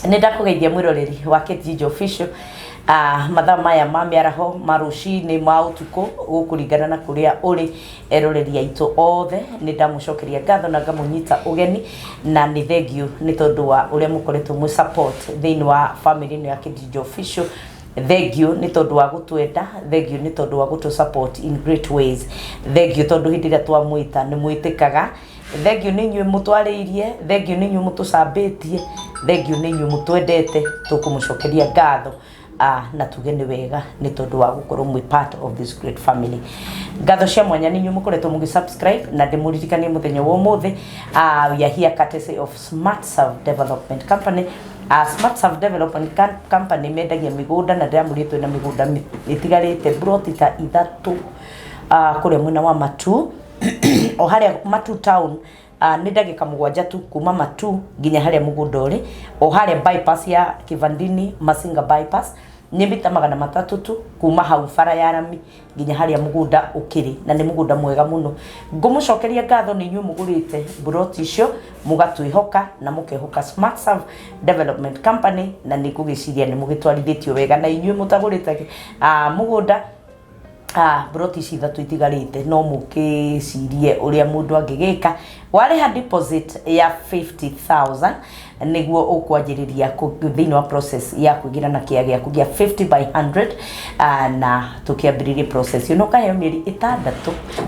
Nĩ ndakũgeithia mwĩroreri wa Kate Official. Mathaa maya ma mĩaraho, ma rũcinĩ, ma ũtukũ, gũkũringana na kũrĩa ũrĩ. Eroreri aitũ othe, nĩ ndamũcokeria ngatho na ngamũnyita ũgeni, na nĩ thengiũ nĩ tondũ wa ũrĩa mũkoretwo mwĩ support thĩinĩ wa family ĩno ya Kate Official. Thengiũ nĩ tondũ wa gũtwenda, thengiũ nĩ tondũ wa gũtũ support in great ways, thengiũ tondũ hĩndĩ ĩrĩa twamwĩta nĩ mwĩtĩkaga. Thengiũ nĩ inyuĩ mũtwarĩirie, thengiũ nĩ inyuĩ mũtũcambĩtie, thengiũ nĩ inyuĩ mũtwendete. Tũkũmũcokeria ngatho na tuge nĩ wega nĩ tondũ wa gũkorwo mwĩ part of this great family. Ngatho cia mwanya nĩ inyuĩ mũkoretwo mũgĩ subscribe, na ndĩmũririkanie mũthenya wa ũmũthĩ, we are here courtesy of Smart Serve Development Company. Smart Serve Development Company mendagia mĩgũnda, na ndĩramũria twĩna mĩgũnda ĩtigarĩte, broti ta 3 kũrĩa mwena wa Matu, o harĩa Matu town. Nĩ ndagĩka 7 tu kuma Matu nginya harĩa mũgũnda ũrĩ, o harĩa bypass ya Kivandini Masinga bypass. Nĩ mita 300 tu kuma hau bara ya rami nginya harĩa mũgũnda ũkĩrĩ, na nĩ mũgũnda mwega mũno. Ngũmũcokeria ngatho nĩ inyuĩ mũgũrĩte mburoti icio, mũgatwĩhoka na mũkehoka Smart Serve Development Company, na nĩ ngũgĩciria nĩ mũgĩtwarithĩtio wega. Na inyuĩ mũtagũrĩte mũgũnda, broti ici 3 itigarĩte, no mũkĩcirie ũrĩa mũndũ angĩgĩka. Warĩha deposit ya 50,000 nĩguo ũkwanjĩrĩria thĩinĩ wa process ya kũingĩra na kĩea gĩaku gĩa 50 by 100, na tũkĩambĩrĩrie process ĩyo, na ũkaheo mĩeri 6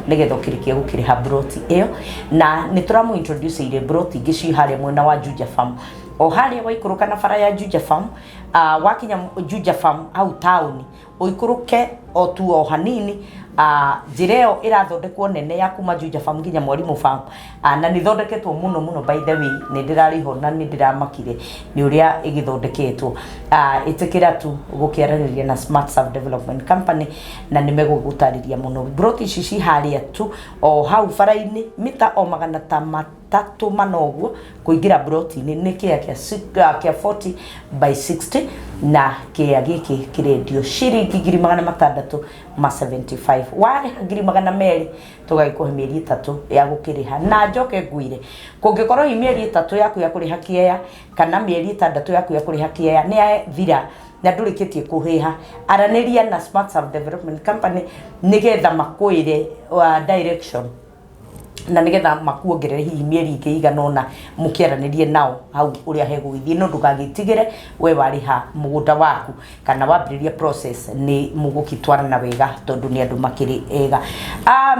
nĩgetha ũkĩrĩkia gũkĩrĩha broti ĩyo. Na nĩ tũramũ introduce ire broti ingĩ ci harĩa mwena wa Juja Farm, o harĩa waikũrũka na bara ya Juja Farm. Wakinya Juja Farm hau taũni, ũikũrũke o tu o hanini, njĩra ĩyo ĩrathondekwo nene ya kuma Juja Farm nginya Mwalimu Farm, na nĩ ithondeketwo mũno mũno. By the way, nĩ ndĩrarĩ na nĩ ndĩramakire nĩ ũrĩa ĩgĩthondeketwo. Ĩtĩkĩra tu gũkĩaranĩria na Smart Serve Development Company na nĩ megũgũtarĩria mũno. Broti ici ci harĩa tu o hau bara-inĩ, mita o magana ta 3 mana ũguo kũingĩra broti-inĩ. Nĩ kĩea kĩa 40 by 60, na kĩea gĩkĩ kĩrendio ciringi 675,000. Warĩha 200,000, tũgagĩkũhe mĩeri 3 ya gũkĩrĩha. Na njoke ngwĩre, kũngĩkorwo hi mĩeri 3 yaku ya kũrĩha kĩea kana mĩeri 6 yaku ya kũrĩha kĩea nĩ yathira na ndũrĩkĩtie kũhĩha, aranĩria na Smart Serve Development Company nĩgetha makwĩre direction na nigetha makuongerere hihi mĩeri ĩngĩ igana ũna, mũkĩaranĩrie nao hau ũrĩa hegũgĩthiĩ. No ndũgagĩtigĩre, we warĩha mũgũnda waku kana wambĩrĩria process, nĩ mũgũkĩtwarana wega tondũ nĩ andũ makĩrĩ ega.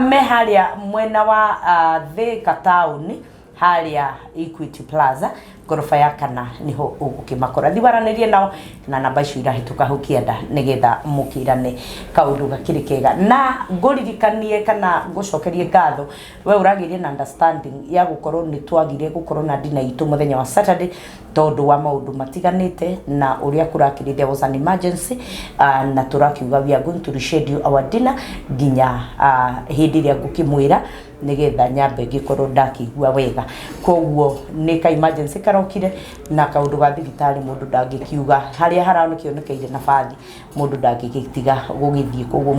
Me harĩa mwena wa Thika town, harĩa Equity Plaza, ngoroba ya 4 niho ũgũkĩmakora. Thiĩ waranĩrie nao na namba icio irahĩtũka hau kĩanda nĩgetha mũkĩrane kaũndũ gakĩrĩ kega. Na ngũririkanie kana ngũcokerie ngatho we ũragĩire na understanding ya gũkorwo nĩ twagire gũkorwo na dinner itũ mũthenya wa Saturday tondũ wa maũndũ matiganĩte na ũrĩa kũrakĩrĩ. There was an emergency, na tũrakiuga we are going to reschedule our dinner nginya hĩndĩ ĩrĩa ngũkĩmwĩra nigetha nyambe ngĩkorwo ndakĩigua wega. Koguo nĩ ka emergency karokire na kaũndũ ga thibitarĩ, mũndũ ndangĩkiuga harĩa haronekĩonekeire nabathi, mũndũ ndangĩgĩtiga gũgĩthiĩ. Koguo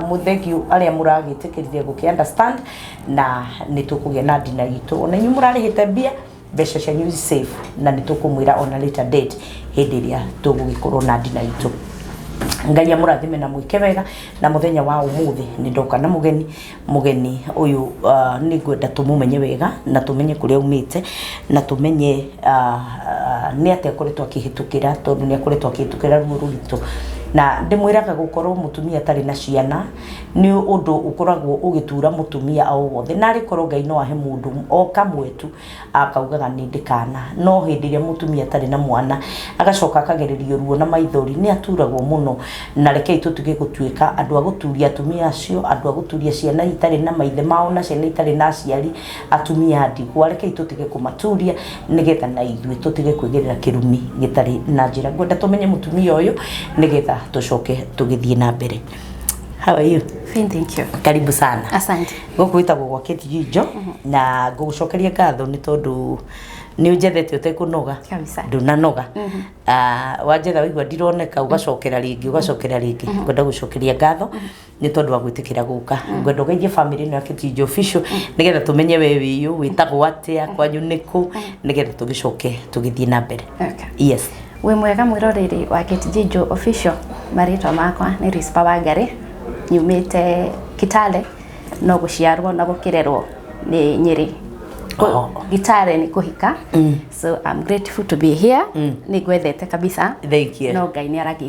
mũthengiũ arĩa mũragĩtĩkĩrire gũkĩ understand, na nĩ tũkũgĩa na dinner itũ. Ona inyuĩ mũrarĩhĩte mbia, mbeca cianyu safe, na nĩ tũkũmwĩra ona later date hĩndĩ ĩrĩa tũgũgĩkorwo na dinner itũ. Ngai amũrathime na mwĩke wega. Na mũthenya wa ũmũthĩ nĩ ndoka na mũgeni. Mũgeni ũyũ, nĩ ngwenda tũmũmenye wega na tũmenye kũrĩa aumĩte na tũmenye nĩ atĩa akoretwo akĩhĩtũkĩra, tondũ nĩ akoretwo akĩhĩtũkĩra ruo rũritũ. Na ndĩmwĩraga gũkorwo mũtumia atarĩ na ciana nĩ ũndũ ũkoragwo ũgĩtura mũtumia o wothe, na arĩ korwo Ngai no ahe mũndũ o kamwe tu, akaugaga nĩ ndĩ kana. No hĩndĩ ĩrĩa mũtumia atarĩ na mwana agacoka akagererio ruo na maithori, nĩ aturagwo mũno. Na rekei tũtige gũtuĩka andũ a gũturia atumia acio, andũ a gũturia ciana itarĩ na maithe mao na ciana itarĩ na aciari, atumia a ndigwa. Rekei tũtige kũmaturia nĩgetha na ithuĩ tũtige kwĩgĩrĩra kĩrumi gĩtarĩ na njĩra. Ngwenda tũmenye mũtumia ũyũ nĩgetha tũcoke tũgĩthiĩ na mbere. How are you? Fine, thank you. Karibu sana. Asante. Gũkũ gwĩtagwo gwa Kate Jijo, na ngũgũcokeria ngatho nĩ tondũ Nĩ ũnjethete ũtekũnoga. Kabisa. Ndũnanoga. Ah, wanjetha waigua ndironeka, ũgacokera rĩngĩ, ũgacokera rĩngĩ. Ngwenda gũcokeria ngatho nĩ tondũ wa gwĩtĩkĩra gũka. Ngwenda ũgeithie family ĩno ya Kĩtinjo Official nĩgetha tũmenye we wĩyũ, wĩtagwo atĩa, kwanyu nĩkũ, nĩgetha tũgĩcoke tũgĩthiĩ na mbere. Okay. Yes. Wĩ mwega mwĩroreri wa Kĩtinjo Official, marĩtwa makwa nĩ Rispa Wangari, nyumĩte Kitale, no gũciarwo na gũkĩrerwo nĩ Nyĩrĩ. Oh. Gitare nĩ kũhika. So I'm grateful to be here. Nĩ ngwendete kabisa. Thank you. No Ngai nĩ aragi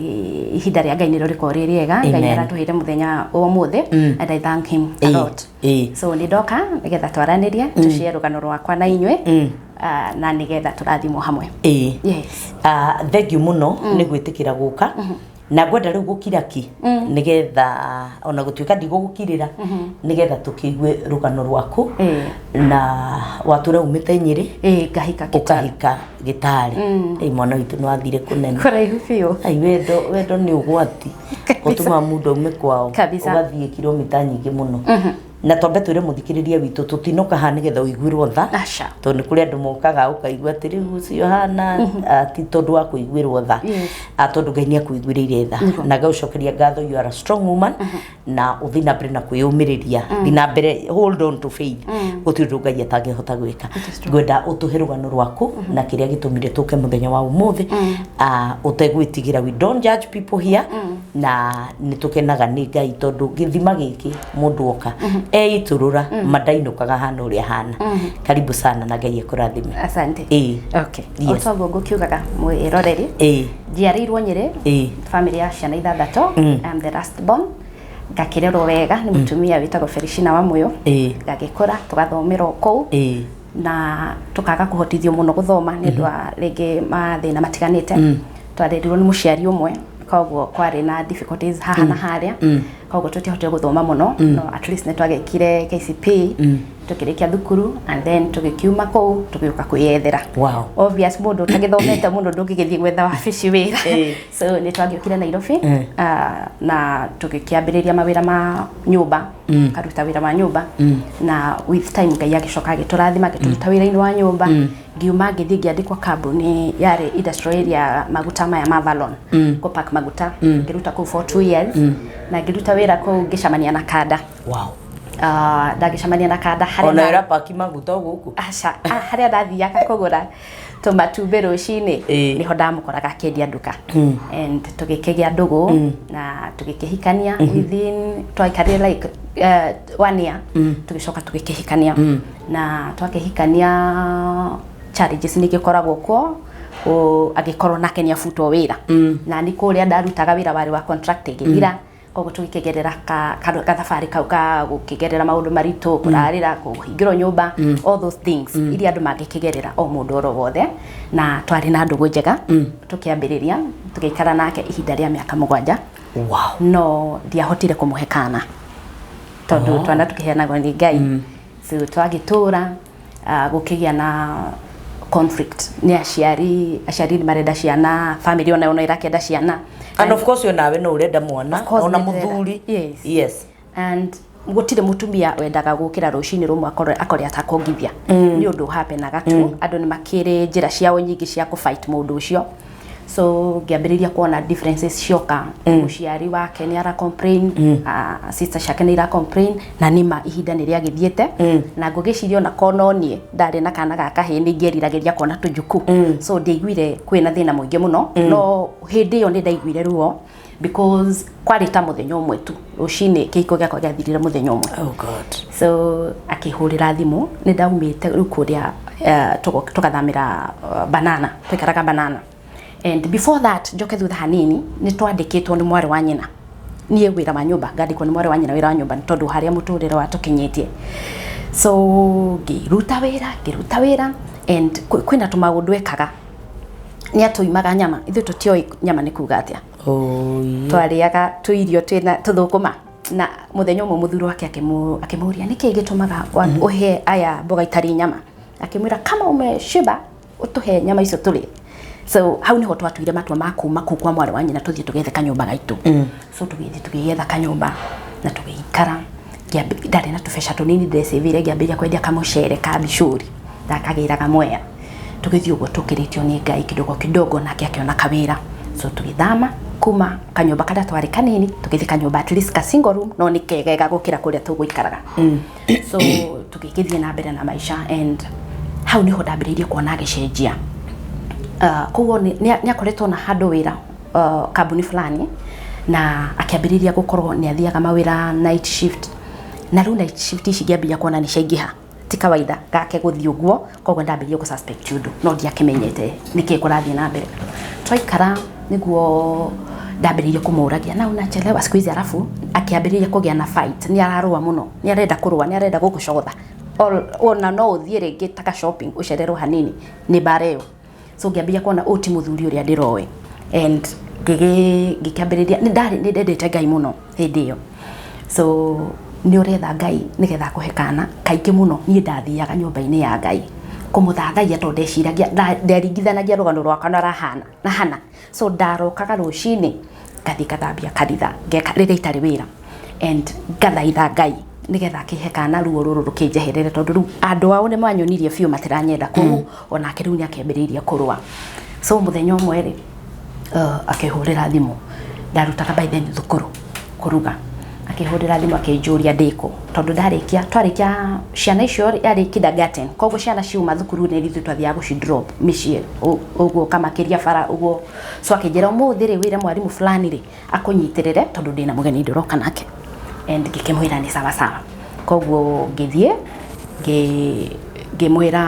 ihinda rĩa Ngai nĩrĩo rĩkoragwo rĩ rĩega. Ngai Amen. nĩ aratũheire mũthenya wa ũmũthĩ and I thank him a lot. So nĩ ndoka nĩgetha twaranĩrie, tũshare rũgano rwakwa na inyuĩ, na nĩgetha tũrathimwo hamwe. Yes. Ah, thank you mũno nĩ gwĩtĩkĩra gũka, na ngwenda rĩu gũkira ki nĩgetha ona gũtuĩka ndigũgũkirĩra, nĩgetha tũkĩigue rũgano rwaku. Na watũra umĩte Nyĩrĩ? Ĩĩ, ngahika Kitale. Ũkahika Gĩtarĩ. Ĩ, mwana witũ nĩ wathire kũnene. Kũraihu biũ. Ai, wendo, wendo nĩ ũgwati. Kabisa. Ũtũmaga mũndũ aume kwao Kabisa. ũgathiĩ kilomita nyingĩ mũno. Na twambe twĩre mũthikĩrĩria witũ tũtinoka haha nĩgetha ũiguĩrwo tha. Aca. Tondũ nĩ kũrĩ andũ mokaga ũkaigua atĩ rĩu ũcio hana, ti tondũ wa kũiguĩrwo tha. Ah, tondũ Ngai nĩ akũiguĩrĩire tha na ngagũcokeria ngatho. You are a strong woman, na ũthiĩ na mbere na kwĩyũmĩrĩria, thiĩ na mbere, hold on to faith, gũtirĩ ũndũ Ngai atangĩhota gwĩka. Ngwenda ũtũhe rũgano rwaku na kĩrĩa gĩtũmire tũke mũthenya wa ũmũthĩ. Ah, ũtegwĩtigĩra, we don't judge people here, na nĩ tũkenaga nĩ Ngai tondũ gĩthima gĩkĩ mũndũ oka eitũrũra mandainũkaga hana ũrĩa hana. Karibu sana na Ngai akũrathime. Asante. Okay. Yes. O toguo ngũkiugaga mwĩroreri, njiarĩirwo Nyĩrĩ, family ya ciana ithathatũ. I'm the last born. Ngakĩrerwo wega nĩ mũtumia wĩtagwo Felicina Wamuyu. Ngagĩkũra, tũgathomera o kũu, na tũkaga kũhotithio mũno gũthoma nĩ ũndũ wa rĩngĩ mathĩna matiganĩte. Twarerirwo nĩ mũciari ũmwe, koguo kwarĩ na difficulties haha na harĩa, koguo tũtiahotire gũthoma mũno, no at least nĩ twagĩkire KCPE, tũkĩrĩkia thukuru, and then tũgĩkiuma kũu tũgĩũka kwĩyethera. Obvious, mũndũ ũtagĩthomete mũno ndũngĩgĩthiĩ gwetha wabici wĩra. So nĩ twagĩũkire Nairobi, na tũgĩkĩambĩrĩria mawĩra ma nyũmba, karuta wĩra wa nyũmba, na with time Ngai agĩcoka agĩtũrathima, agĩtũruta wĩra-inĩ wa nyũmba. Ngiuma ngĩthiĩ ngĩandĩkwo kambuni yarĩ industrial area, maguta maya ma Valon, kũpack maguta. Ngĩruta kũu for 2 years, na ngĩruta wĩra kũu ngĩcemania na Kanda. Ndagĩcemania na Kanda harĩa Ona ĩrapaki maguta o gũkũ? Aca, harĩa ndathiaga kũgũra tũmatumbĩ rũcinĩ, nĩho ndamũkoraga akĩendia nduka, and tũgĩkĩgĩa ndũgũ na tũgĩkĩhikania. Within twaikarire like one year, tũgĩcoka tũgĩkĩhikania. Na twakĩhikania, challenges nĩ igĩkoragwo kuo. Agĩkorwo nake nĩ abutwo wĩra, na nĩ kũrĩa ndarutaga wĩra warĩ wa contract ĩgĩthira, koguo tũgĩkĩgerera gathabarĩ kau ka gũkĩgerera maũndũ maritũ, kũrarĩra, kũhingĩrwo nyũmba, all those things iria andũ mangĩkĩgerera, o mũndũ oro wothe. Na twarĩ na ndũgũ njega, tũkĩambĩrĩria tũgĩikara nake ihinda rĩa mĩaka 7. No ndiahotire kũmũhe kana tondũ twana tũkĩheanagwo nĩ Ngai. So twagĩtũra, gũkĩgĩa na conflict nĩ aciari. Aciari nĩ marenda ciana, family onayo no ĩrakĩenda ciana. And of course onawe no ũrenda mwana. Of course Ona nĩ ndĩrenda. mũthuri. Yes. And gũtirĩ mũtumia wendaga gũkĩra rũcinĩ rũmwe akore atakongithia. Nĩ ũndũ hapenaga tu, andũ nĩ makĩrĩ njĩra ciao nyingĩ cia kũ-fight mũndũ ũcio. So ngĩambĩrĩria kuona differences cioka. Mũciari wake nĩ ara complain, sister ciake nĩ ira complain, na nĩma ihinda nĩ rĩagĩthiĩte, na ngũgĩciria ona korwo no niĩ ndarĩ na kana ga kahĩĩ, nĩ ingĩeriragĩria kuona tũjukuu. So ndiaiguire kwĩna thĩna mũingĩ mũno, no hĩndĩ ĩyo nĩ ndaiguire ruo because kwarĩ ta mũthenya ũmwe tu, rũcinĩ kĩhiko gĩakwa gĩathirire mũthenya ũmwe. Oh God. So akĩhũrĩra thimũ, nĩ ndaumĩte rĩu kũrĩa, tũgathamĩra Banana, twaikaraga Banana. And before that, njoke thutha hanini, nĩ twandĩkĩtwo nĩ mwarĩ wa nyina niĩ wĩra wa nyũmba, ngandĩkwo nĩ mwarĩ wa nyina wĩra wa nyũmba, nĩ tondũ harĩa mũtũrĩre watũkinyĩtie. So ngĩruta wĩra, ngĩruta wĩra, and kwĩna tũmaũndũ ekaga, nĩ atũimaga nyama. Ithuĩ tũtioĩ nyama nĩ kuga atĩa. Oh, yeah. Twarĩaga tũirio twĩna tũthũkũma. Na mũthenya ũmwe mũthuri wake akĩmũria nĩkĩ gĩtũmaga ũhe aya mboga itarĩ nyama. Akĩmwĩra, "Kama umeshiba, ũtũhe nyama icio tũrĩe." So hau niho twatuire matua ma kuma kũu kwa mwarĩ wa nyina, tũthiĩ tũgethe kanyũmba gaitũ. So tũgĩthiĩ tũgĩetha kanyũmba na tũgĩikara. Ndarĩ na tũbeca tũnini ndecĩvire, ngĩambĩrĩria kwendia kamũcere ka mbicũri, ndakagĩraga Mwea. Tũgĩthiĩ ũguo tũkĩrĩtio nĩ Ngai kidogo kidogo, nake akĩona kawĩra. So tũgĩthama kuma kanyũmba karĩa twarĩ kanini, tũgĩthiĩ kanyũmba at least ka single room, no nĩ kegega gũkĩra kũrĩa tũgũikaraga. So tũgĩgĩthiĩ na mbere na maica, and hau nĩho ndambĩrĩirie kuona agĩcenjia. Koguo nĩ akoretwo na handũ wĩra, kambuni fulani, na akĩambĩrĩria gũkorwo nĩ athiaga mawĩra night shift. Na rĩu night shift ici ngĩambia kuona nĩ ciaingĩha, ti kawaida gake gũthiĩ ũguo. Koguo ndambĩrĩria gũ suspect ũndũ, no ndiakĩmenyete nĩkĩ kũrathiĩ na mbere. Twaikara nĩguo ndambĩrĩirie kũmũragia, na unachelewa siku hizi. Alafu akĩambĩrĩria kũgĩa na fight, nĩ ararũa mũno, nĩ arenda kũrũa, nĩ arenda gũgũcotha. Ona no ũthiĩ rĩngĩ taka shopping, ũcererwo hanini, nĩ mbara ĩyo. So ngĩambĩrĩria kuona ũyũ ti mũthuri ũrĩa ndĩroĩ, and ngĩkĩambĩrĩria nĩ ndarĩ nĩ ndendete Ngai mũno hĩndĩ ĩyo. So nĩ ũretha Ngai nĩgetha akũhe kana kaingĩ mũno. Niĩ ndathiaga nyũmba-inĩ ya Ngai kũmũthathaia, tondũ ndeciragia nderingithanagia rũgano rwakwa na rahana na hana. So ndarokaga rũcinĩ, ngathiĩ ngathambia kanitha, ngeka rĩrĩa itarĩ wĩra, and ngathaitha Ngai nĩgetha akĩhe kana, ruo rũrũ rũkĩnjeherere, tondũ rĩu andũ ao nĩ manyonirie biũ matiranyenda kũu. Onake rĩu nĩ akĩambĩrĩirie kũrũa. So mũthenya ũmwe rĩ, akĩhũrĩra thimũ. Ndarutaga by then thukuru kũruga. Akĩhũrĩra thimũ, akĩnjũria ndĩkũ, tondũ ndarĩkia twarĩkia ciana icio rĩ, yarĩ kindergarten, koguo ciana ciuma thukuru nĩ ithuĩ twathiaga gũci drop mĩciĩ ũguo, kamakĩria bara ũguo. So akĩnjĩra, ũmũthĩ rĩ, wĩre mwarimũ fulani rĩ akũnyitĩrĩre, tondũ ndĩna mũgeni ndĩroka nake. And ngĩkĩmwĩra nĩ sawa sawa. Koguo ngĩthiĩ ngĩmwĩra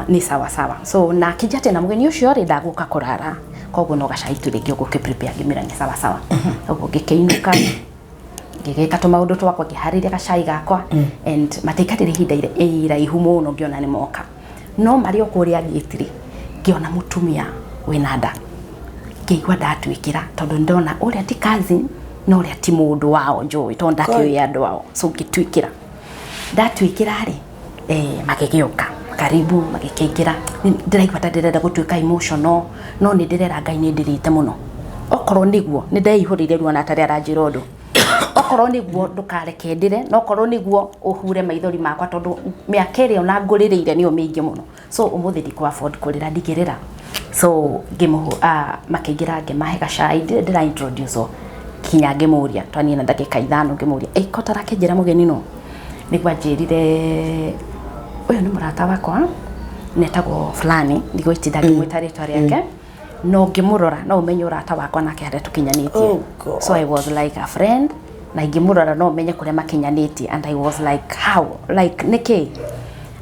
nĩ sawa sawa. So na akĩnjia atĩ na mũgeni ũcio rĩ, ndagũka kũrara, koguo no gacai tu rĩngĩ ũgũkĩ prepare. Ngĩmwĩra nĩ sawa sawa. Koguo ngĩkĩinũka, ngĩgĩka tũmaũndũ twakwa, ngĩharĩria gacai gakwa, and matiaikarire ihinda iraihu mũno, ngĩona nĩ moka. No marĩ o kũrĩa gate rĩ, ngĩona mũtumia wĩna nda. Ngĩigua ndatuĩkĩra, tondũ ndona ũrĩa ti cousin na ũrĩa ti mũndũ wao njũĩ, tondũ ndakĩũĩ andũ ao. So ngĩtuĩkĩra, ndatuĩkĩra rĩ, magĩgĩũka karibu, magĩkĩingĩra. Ndĩraigua ta ndĩrenda gũtuĩka emotional, no nĩ ndĩrera Ngai nĩ ndĩrĩte mũno. Okorwo nĩguo nĩ ndeihũrĩire ruo na atarĩ aranjĩra ũndũ, okorwo nĩguo ndũkareke ndĩre, na okorwo nĩguo ũhure maithori makwa, tondũ mĩaka ĩrĩa ona ngũrĩrĩire nĩyo mĩingĩ mũno. So ũmũthĩ ndikũ afford kũrĩra, ndingĩrĩra. So ngĩmũhũ makĩingĩra, ngĩmahe gacai, ndĩra introduce o kinya ngĩmũria, twanina ndagĩka 5 ngĩmũria, ĩ ko tarakĩnjĩra mũgeni no nĩguo anjĩrire, ũyũ nĩ mũrata wakwa, netagwo fulani, ndigũitinda ngĩmwĩta rĩtwa rĩake, no ngĩmũrora no ũmenye ũrata wakwa nake harĩa tũkinyanĩtie. Oh, God. So I was like a friend, na ingĩmũrora no ũmenye kũrĩa makinyanĩtie, and I was like, how, like nĩkĩ?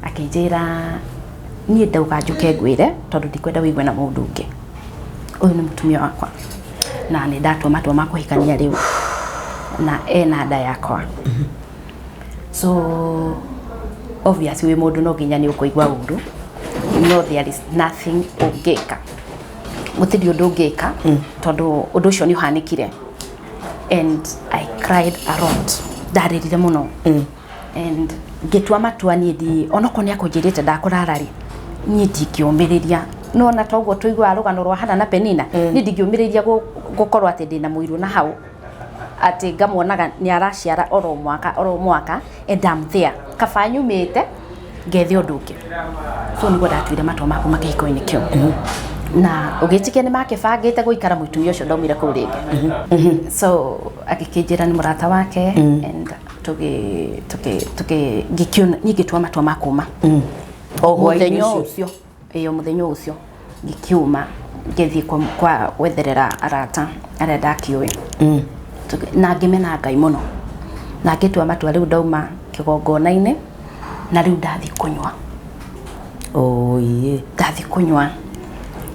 Akĩnjĩra, niĩ ndauga njũke ngwĩre tondũ ndikwenda wĩigue na mũndũ ũngĩ, ũyũ nĩ mũtumia wakwa na nĩ ndatua matua ma kũhikania rĩu, na ena nda yakwa. So obviously wĩ mũndũ no nginya nĩ ũkũigua ũru, no there is nothing ũngĩka, gũtirĩ ũndũ ũngĩka, tondũ ũndũ ũcio nĩ ũhanĩkire. And I cried a lot, ndarĩrire mũno, and ngĩtua matua niĩ ndi onokorwo nĩ akũnjĩrĩte ndakũrara rĩ, niĩ ndingĩũmĩrĩria. No na toguo tũiguaga rũgano rwa Hana na Penina, niĩ ndingĩũmĩrĩria gũkorwo atĩ ndĩna mũirũ na hau atĩ ngamuonaga nĩ araciara oro mwaka oro mwaka, and I'm there. Kaba nyumĩte ngethe ũndũ ũngĩ. So nĩguo ndatuire matua ma kuma kĩhiko-inĩ kĩu, na ũgĩtĩkia nĩ makĩbangĩte gũikara, mũtumia ũcio ndaumire kũu rĩngĩ. So agĩkĩnjĩra nĩ mũrata wake, and tũgĩ tũgĩ tũgĩ ngĩkĩona niĩ ngĩtua matua ma kuma. O hwaĩ-inĩ Mũthenya ũcio? Ũcio, ĩyo mũthenya ũcio ngĩkiuma, ngĩthiĩ kwa gwetherera arata arĩa ndakĩũĩ. Na ngĩmena Ngai mũno, na ngĩtua matua rĩu ndauma kĩgongona-inĩ, na rĩu ndathiĩ kũnyua. Oye. Ndathiĩ kũnyua,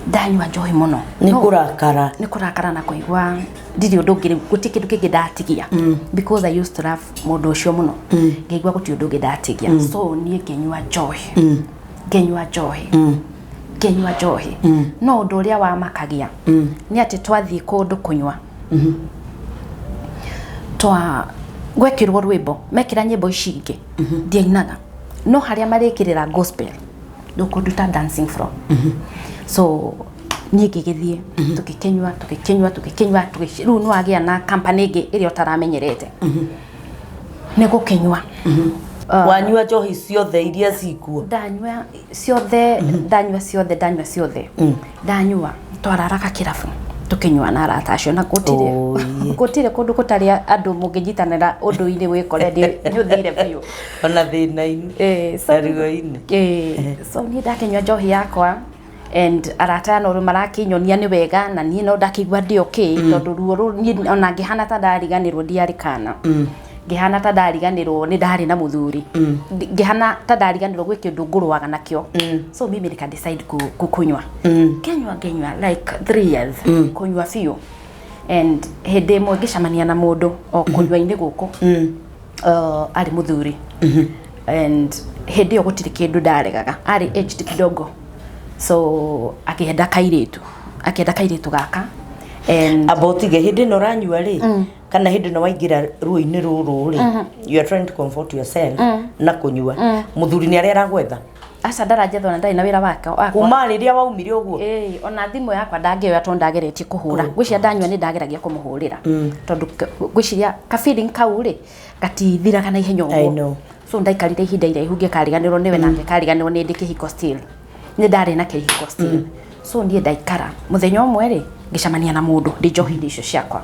ndanyua njohi mũno. Nĩ kũrakara. Nĩ kũrakara na kũigua ndirĩ ũndũ ũngĩ rĩu, gũtirĩ kĩndũ kĩngĩ ndatigia, because I used to love mũndũ ũcio mũno. Ngĩigua gũtirĩ ũndũ ũngĩ ndatigia. So niĩ ngĩnyua njohi, ngĩnyua njohi, ngĩnyua njohi. No ũndũ ũrĩa wamakagia nĩ atĩ twathiĩ kũndũ kũnyua, twa gwekĩrwo rwĩmbo, mekĩra nyĩmbo ici ingĩ ndiainaga, no harĩa marĩkĩrĩra gospel ndũkũnduta dancing floor. So niĩ ngĩgĩthiĩ, tũgĩkĩnyua, tũgĩkĩnyua, tũgĩkĩnyua, rĩu nĩ wagĩa na company ĩngĩ ĩrĩa ũtaramenyerete nĩ gũkĩnyua. Wanyua njohi ciothe iria cikuo? Ndanyua ciothe, ndanyua ciothe, ndanyua ciothe, ndanyua. Twararaga kĩrabu tũkĩnyua na arata acio na gũtirĩ gũtirĩ kũndũ gũtarĩ andũ mũngĩnyitanĩra ũndũ-inĩ wĩkore nĩ ũthire biũ. Ona thĩna-inĩ. So na ruo-inĩ. So niĩ ndakĩnyua njohi yakwa and arata aya no marakĩnyonia nĩ wega na niĩ no ndakĩigua ndĩ okay, tondũ ruo rũu niĩ ona ngĩhana ta ndariganĩrwo ndiarĩ kana ngĩhana ta ndariganĩrwo nĩ ndarĩ na mũthuri, ngĩhana ta ndariganĩrwo gwĩ kĩndũ ngũrũaga nakĩo. So mimi nika decide kukunywa, ngenyua, ngenyua like 3 years, kũnyua biũ. And hĩndĩ ĩmwe ngĩcemania na mũndũ o kũnyua-inĩ gũkũ, arĩ mũthuri, and hĩndĩ ĩyo gũtirĩ kĩndũ ndaregaga, arĩ aged kidogo, so akĩenda kairĩtu, akĩenda kairĩtu gaka and Amba ũtige, hĩndĩ ĩno ũranyua rĩ, kana hĩndĩ ĩno waingĩra ruo-inĩ rũrũ rĩ, you are trying to comfort yourself na kũnyua, mũthuri nĩ arĩa aragwetha? Aca, ndaranjethwo na ndarĩ na wĩra wake wakwa. Kuma rĩrĩa waumire ũguo? Ĩĩ, ona thimũ yakwa ndangĩoya tondũ ndageretie kũhũra. Ngwĩciria ndanyua nĩ ndageragia kũmũhũrĩra, tondũ ngwĩciria ka feeling kau rĩ gatithiraga na ihenya I ũguo. know. So ndaikarire ihinda iraihu ngĩkariganĩrwo nĩwe na ngĩkariganĩrwo nĩ ndĩ kĩhiko still, nĩ ndarĩ na kĩhiko still. So niĩ ndaikara, mũthenya ũmwe rĩ ngĩcemania na mũndũ ndĩ njohi-inĩ icio ciakwa,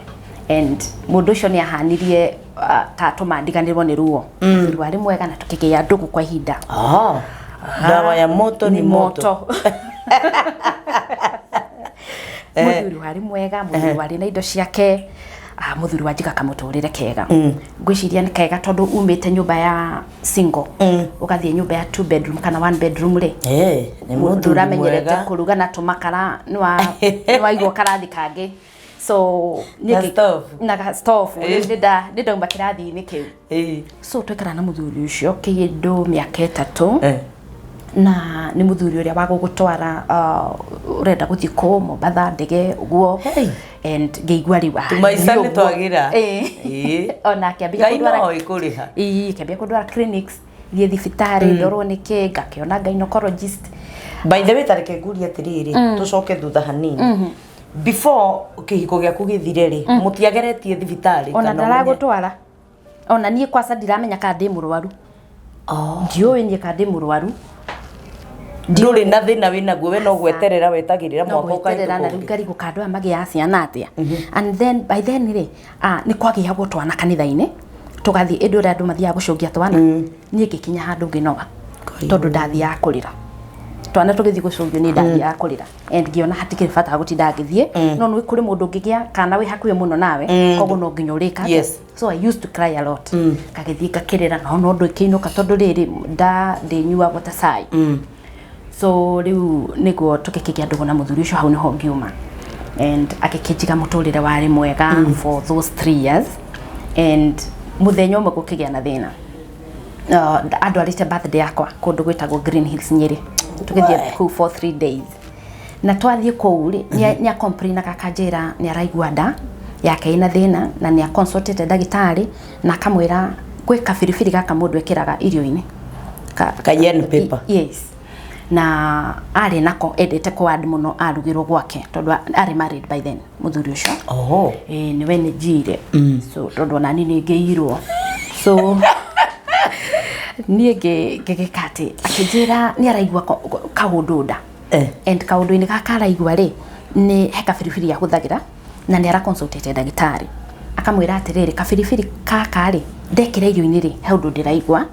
and mũndũ ũcio nĩ ahanirie ta atũma ndiganĩrwo nĩ ruo. Mũthuri warĩ mwega na tũkĩgĩa ndũgũ kwa ihinda. Ah, dawa ya moto ni moto. Mũthuri warĩ mwega, mũthuri warĩ na indo ciake, mũthuri wanjiga kamũtũrĩre kega. Ngwĩciria nĩ kega tondũ umĩte nyũmba ya single ũgathiĩ nyũmba ya two bedroom kana one bedroom rĩ, Nĩ mũndũ mũthuri ũramenyerete mwega. kũruga na tũmakara nĩ waigwo karathi kangĩ, so niĩ Na stove. Na ga stove. Nĩ ndauma kĩrathi-inĩ kĩu. So twekara na mũthuri ũcio kĩndũ mĩaka 3. Na nĩ mũthuri ũrĩa wa gũgũtwara, ũrenda gũthiĩ kũ Mombatha, ndege ũguo. Hey. And ngĩigua rĩu, Tũmaica nĩ nĩ ũguo. twagira. Ona akĩambia Ngai kũndwara no ĩkũrĩha. Ĩĩ, akĩambia kũndwara clinics, thiĩ thibitarĩ ndorwo nĩ kĩ, ngakĩona gynecologist. By the way, tareke ngurie atĩrĩrĩ, tũcoke thutha hanini. Before kĩhiko gĩaku gĩthire rĩ, mũtiageretie thibitarĩ? Ona kana ũmenye- ndaragũtwara, ona niĩ kwaca ndiramenya kana ndĩ mũrwaru. Oh. Ndiũĩ niĩ kana ndĩ mũrwaru. Ndũrĩ na thĩna wĩnaguo, we no gweterera wetagĩrĩra No mwaka gweterera na ũkahĩtũka rĩu ũngĩ. ngarigwo andũ aya magĩaga ciana atĩa. And then by then rĩ, nĩ kwagĩagwo twana kanitha-inĩ, tũgathiĩ ĩndĩ ũrĩa andũ mathiaga gũcũngia twana. Niĩ ngĩkinya handũ ngĩnoga tondũ ndathiaga kũrĩra twana tũgĩthiĩ gũcũngio, niĩ ndathiaga kũrĩra and ngĩona hatikĩrĩ bata wa gũtinda ngĩthiĩ, no nĩ kũrĩ mũndũ ũngĩgĩa kana wĩ hakuhĩ mũno nawe, koguo no nginya ũrĩka atĩa. So I used to cry a lot, ngagĩthiĩ ngakĩrĩra, no no ndũkĩinũka tondũ rĩrĩ nda ndĩnyuagwo ta cai. So rĩu nĩguo tũgĩkĩgĩa ndũgũ na mũthuri ũcio, hau nĩho ngiuma, and agĩkĩnjiga mũtũrĩre warĩ mwega for those 3 years. And mũthenya ũmwe gũkĩgĩa na thĩna, andwarĩte birthday yakwa kũndũ gwĩtagwo Green Hills Nyĩrĩ, tũgĩthiĩ kũu for 3 days. Na twathiĩ kũu rĩ, nĩ acomplainaga akanjĩra nĩ araigua nda yake ĩna thĩna na nĩ aconsultĩte ndagĩtarĩ na akamwĩra gwĩ kabiribiri gaka mũndũ ekĩraga irio-inĩ. Cayenne pepper. Yes, na arĩ nako endete kũ mũno arugĩrwo gwake tondũ arĩ married by then mũthuri ũcio. Oh. Ĩĩ, nĩwe nĩ njire, so tondũ ona niĩ nĩ ngĩirwo, so niĩ ngĩgĩka atĩ akĩnjĩra nĩ araigua kaũndũ nda. And kaũndũ-inĩ gaka araigua rĩ, nĩ he kabiribiri ahũthagĩra na nĩ araconsultĩte ndagĩtarĩ akamwĩra atĩrĩrĩ, kabiribiri gaka rĩ ndekĩra irio-inĩ rĩ, he ũndũ ndĩraigua.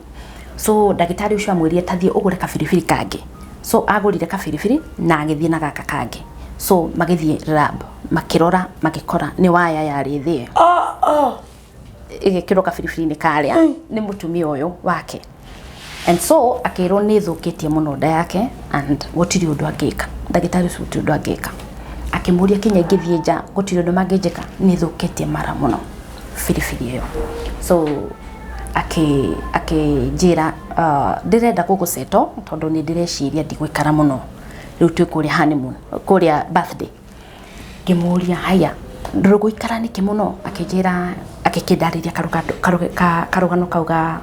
So ndagĩtarĩ ũcio amwĩrire tathiĩ ũgũre kabiribiri kangĩ. So agũrire kabiribiri na agĩthiĩ na gaka kangĩ, so magĩthiĩ lab, makĩrora, magĩkora nĩ waya yarĩ thĩĩ ĩgĩkĩrwo kabiribiri-inĩ karĩa nĩ mũtumia ũyũ wake. And so akĩrwo nĩ thũkĩtie mũno nda yake and gũtirĩ ũndũ angĩka, ndagĩtarĩ ũcio gũtirĩ ũndũ angĩka. Akĩmũria kinya ingĩthiĩ nja gũtirĩ ũndũ mangĩnjĩka, nĩ thũkĩtie mara mũno biribiri ĩyo. So akĩnjĩra, ndĩrenda gũgũceto tondũ nĩ ndĩreciria ndigũikara mũno, rĩu twĩ kũrĩa honeymoon, kũrĩa birthday. Ngĩmũria, haya, ndũgũikara nĩkĩ mũno? Akĩnjĩra, akĩkĩndarĩria karũgano kau ga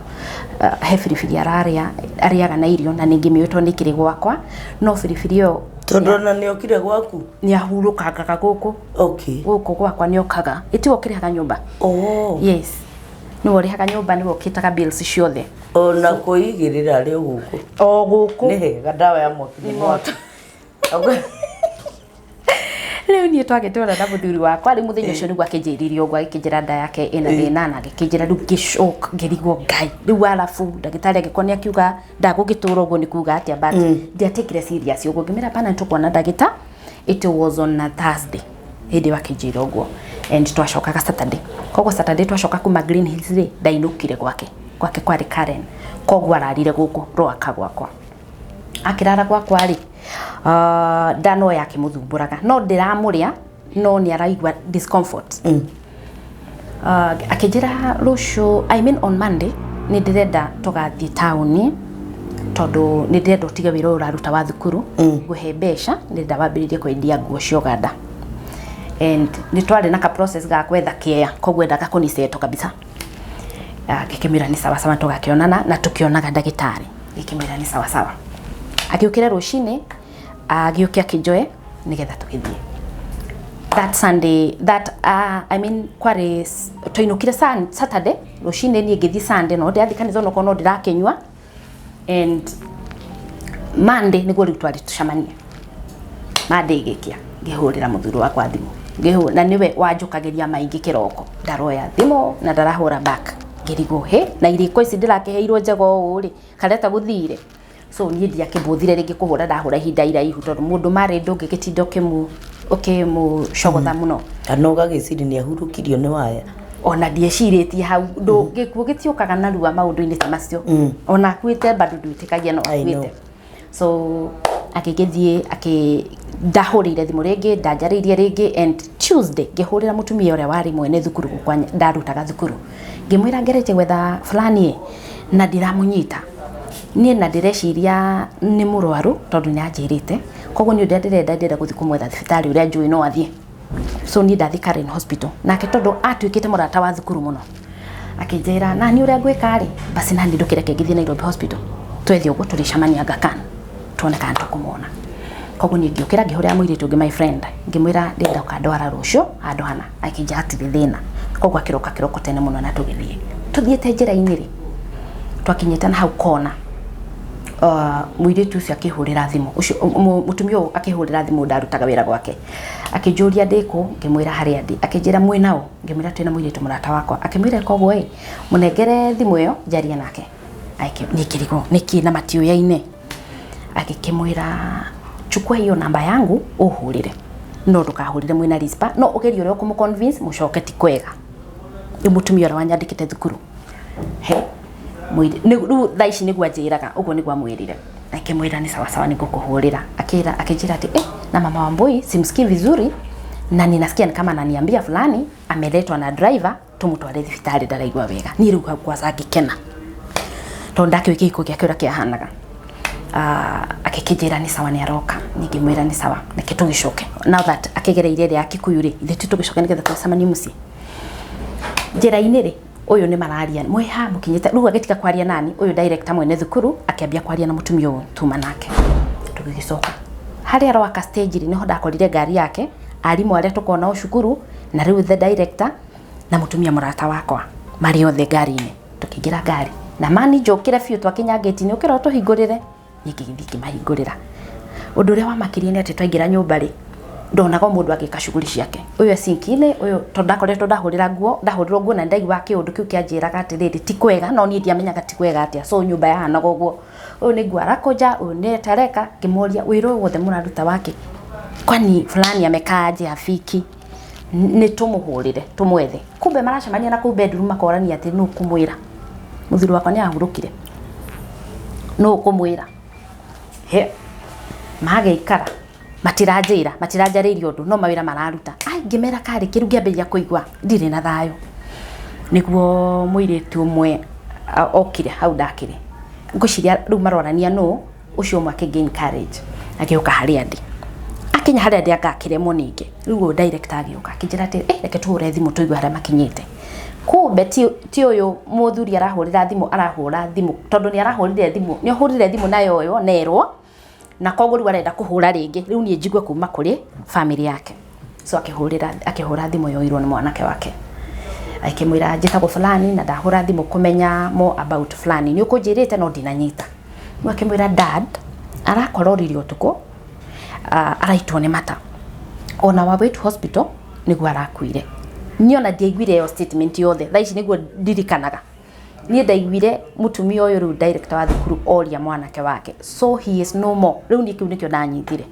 he biribiri ararĩa, arĩaga na irio, na ningĩ mĩũĩ tondũ nĩ kĩrĩ gwakwa, no biribiri ĩyo Tondũ ona nĩ okire gwaku. Nĩ ahurũkangaga gũkũ. Gũkũ gwakwa nĩ okaga ĩtiwe ũkĩrĩhaga nyũmba. Oh. Yes. Nĩwe ũrĩhaga nyũmba, nĩwe ũkĩtaga bills ciothe. Ona kwĩigĩrĩra arĩ o gũkũ. O gũkũ. Nĩ hega, ndawa ya mwaki nĩ mwaki. Rĩu niĩ twagĩtwara na mũthuri wakwa, rĩu mũthenya ũcio nĩguo akĩnjĩrire ũguo, agĩkĩnjĩra nda yake ĩna thĩna, na agĩkĩnjĩra rĩu ngĩcoka ngĩrigwo Ngai rĩu, arabu ndagĩtarĩ angĩkorwo nĩ akiuga ndagũgĩtũra ũguo nĩ kuga atĩa? But ndiatekire serious ũguo, ngĩmĩra pana nĩtũkuona ndagĩta. It was on a Thursday hĩndĩ ĩyo akĩnjĩra ũguo, and twacokaga Saturday. Koguo Saturday twacoka kuma Green Hills rĩ, ndainũkire gwake, gwake kwarĩ Karen, koguo ararire gũkũ Rwaka gwakwa. Akĩrara gwakwa rĩ, nda no yakĩmũthumbũraga, no ndĩramũrĩa, no nĩ araigua discomfort. Akĩnjĩra rũciũ, I mean on Monday, nĩ ndĩrenda tũgathiĩ taũni tondũ nĩ ndĩrenda ũtige wĩra ũyũ ũraruta wa thukuru, ngũhe mbeca, ndĩrenda wambĩrĩrie kwendia nguo cia Ũganda. And nĩ twarĩ na ka process ga gwetha kĩea, koguo endaga kũniseto kabisa. Ngĩkĩmwĩra nĩ sawa sawa, tũgakĩonana na tũkĩonaga ndagĩtarĩ. Ngĩkĩmwĩra nĩ sawa sawa. Agĩũkĩra rũcinĩ, agĩũke akĩnjoe nĩgetha tũgĩthiĩ that Sunday, that I mean kwarĩ twainũkire Saturday rũcinĩ, niĩ ngĩthiĩ Sunday, no ndĩrathiĩ kanitha onokorwo no ndĩrakĩnyua, and Monday nĩguo rĩu twarĩ tũcemanie. Monday ĩgĩkia, ngĩhũrĩra mũthuri wakwa thimũ, ngĩhũra na nĩwe wanjũkagĩria maingĩ kĩroko, ndaroya thimũ na ndarahũra back. Ngĩrigwo hĩ, na irĩko ici ndĩrakĩheirwo njega ũũ rĩ, kareta gũthire. So niĩ ndiakĩbũthire rĩngĩ kũhũra, ndahũra ihinda iraihu tondũ mũndũ marĩ ndũngĩgĩtinda ũkĩmũcogotha mũno. Kana ũgagĩciria nĩ ahurũkirio nĩ waya. Ona ndiecirĩtie hau ndũ gĩkuũ gĩtiũkaga narua maũndũ-inĩ ta macio. Ona akuĩte bado ndwĩtĩkagia no I know. Akuĩte. So agĩgĩthiĩ akĩ ndahũrĩire thimũ rĩngĩ, ndanjarĩirie rĩngĩ, and Tuesday ngĩhũrĩra mũtumia ũrĩa warĩ mwene thukuru gũkwa ndarutaga thukuru, ngĩmwĩra ngeretie gwetha fulani ĩ, na ndiramũnyita niĩ, na ndĩreciria nĩ mũrwaru tondũ nĩ anjĩrĩte, koguo nĩ ũrĩa ndĩrenda gũthiĩ kũmwetha thibitarĩ ũrĩa njũĩ no athiĩ. So niĩ ndathiĩ Karen Hospital nake, tondũ atuĩkĩte mũrata wa thukuru mũno, akĩnjĩra nani ũrĩa ngwĩka rĩ, basi nani ndũkĩreke ngĩthiĩ Nairobi Hospital, twethe ũguo tũrĩcemania Aga Khan tuone kana tũkũmwona. Koguo niĩ ngĩũkĩra, ngĩhũrĩra mũirĩtu ũngĩ, my friend, ngĩmwĩra ndĩrenda ũkandwara rũciũ handũ hana. Akĩnjĩra hatirĩ thĩna. Koguo akĩroka kĩroko tene mũno na tũgĩthiĩ. Tũthiĩte njĩra-inĩ rĩ, twakinyĩte na hau kona, mũirĩtu ũcio akĩhũrĩra thimũ, ũcio mũtumia ũyũ akĩhũrĩra thimũ ndarutaga wĩra gwake, akĩnjũria ndĩkũ, ngĩmwĩra harĩa ndĩ. Akĩnjĩra mwĩ nao? Ngĩmwĩra twĩna mũirĩtu mũrata wakwa. Akĩmwĩra koguo ĩ mũnengere thimũ ĩyo njarie nake. Niĩ ngĩrigwo nĩkĩ na matiũyaine. Agĩkĩmwĩra, "Chukua hiyo namba yangu ũhũrĩre, no ndũkahũrĩre mwĩna Rispa, no ũgerie ũrĩa ũkũmũ convince mũcoke ti kwega." Rĩu mũtumia ũrĩa wanyandĩkĩte thukuru he rĩu thaa ici nĩguo anjĩraga ũguo nĩguo amwĩrire. Akĩmwĩra nĩ sawa sawa, nĩngũkũhũrĩra. Akĩra, akĩnjĩra atĩ na mama Wambui simsikii vizuri na ninasikia ni kama ananiambia fulani ameletwa na driver tumutware thibitarĩ, ndaraigua wega. Niĩ rĩu hau kwanza ngĩkena tondũ ndakĩũĩ kĩhiko gĩake ũrĩa kĩahanaga. Akĩkĩnjĩra nĩ sawa, nĩ aroka. Niĩ ngĩmwĩra nĩ sawa, reke tũgĩcoke now that akĩgereire ĩrĩa ya Kikuyu rĩ, ithuĩ tu tũgĩcoke nĩgetha tũcemanie mũciĩ. Njĩra-inĩ rĩ, ũyũ nĩ mararia mwĩha mũkinyĩte rĩu, agĩtiga kwaria nani ũyũ director mwene thukuru, akĩambia kwaria na mũtumia ũyũ tuma nake. Tũgĩgĩcoka harĩa Rwaka stage rĩ, nĩho ndakorire ngari yake, arimũ arĩa tũkoragwo nao cukuru, na rĩu the director na mũtumia mũrata wakwa marĩ othe ngari-inĩ. Tũkĩingĩra ngari na mani njũkĩre biũ, twakinya ngĩti-inĩ, ũkĩra ũtũhingũrĩre. Niĩ ngĩgĩthiĩ ngĩmahingũrĩra. Ũndũ ũrĩa wamakirie nĩ atĩ twaingĩra nyũmba rĩ, ndonaga o mũndũ agĩka shughuli ciake, ũyũ e sinki-inĩ, ũyũ tondũ ndakoretwo ndahũrĩra nguo, ndahũrĩrwo nguo, na ndaiguaga kĩũndũ kĩu kĩanjĩraga atĩrĩrĩ, ti kwega, no niĩ ndiamenyaga ti kwega atĩa. So nyũmba yahanaga ũguo, ũyũ nĩ nguo arakũnja, ũyũ nĩ atareka. Ngĩmoria, wĩra ũyũ wothe mũraruta wake? Kwani fulani amekaa aje hafiki? Nĩ tũmũhũrĩre tũmwethe. Kumbe maracemania na kũu bedroom makorania atĩ nũ kũmwĩra mũthuri wakwa nĩ ahurũkire, nũ ũkũmwĩra? He magĩikara matiranjĩra, matiranjarĩirie ũndũ, no mawĩra mararuta. Ai, ngĩmera karĩ kĩrũ, ngĩambĩrĩria kũigua ndirĩ na thayũ. Nĩguo mũirĩtu ũmwe okire hau ndakĩrĩ, ngwĩciria rĩu marorania nũ ũcio ũmwe, akĩ gain courage agĩũka harĩa ndĩ. Akinya harĩa ndĩ agakĩremwo ningĩ. Rĩu ũyũ director agĩũka akĩnjĩra atĩ reke tũhũre thimũ tũigue harĩa makinyĩte. Kumbe ti ũyũ mũthuri arahũrĩra thimũ, arahũra thimũ tondũ nĩ arahũrire thimũ, nĩ ahũrire thimũ nayo ũyũ nerwo, na koguo rĩu arenda kũhũra rĩngĩ, rĩu niĩ njigue kuma kũrĩ family yake. So akĩhũrĩra, akĩhũra thimũ yoirwo nĩ mwanake wake. Akĩmwĩra, "Njĩtagwo fulani na ndahũra thimũ kũmenya more about fulani, nĩ ũkũnjĩrĩte no ndinanyita." Rĩu akĩmwĩra, "Dad arakororire ũtukũ, araitwo nĩ mata ona wa way to hospital nĩguo arakuire." Niĩ ona ndiaiguire ĩyo statement yothe, thaa ici nĩguo ndirikanaga. Niĩ ndaiguire mũtumia ũyũ rĩu director wa thukuru oria mwanake wake, "So he is no more?" Rĩu niĩ kĩu nĩkĩo ndanyitire.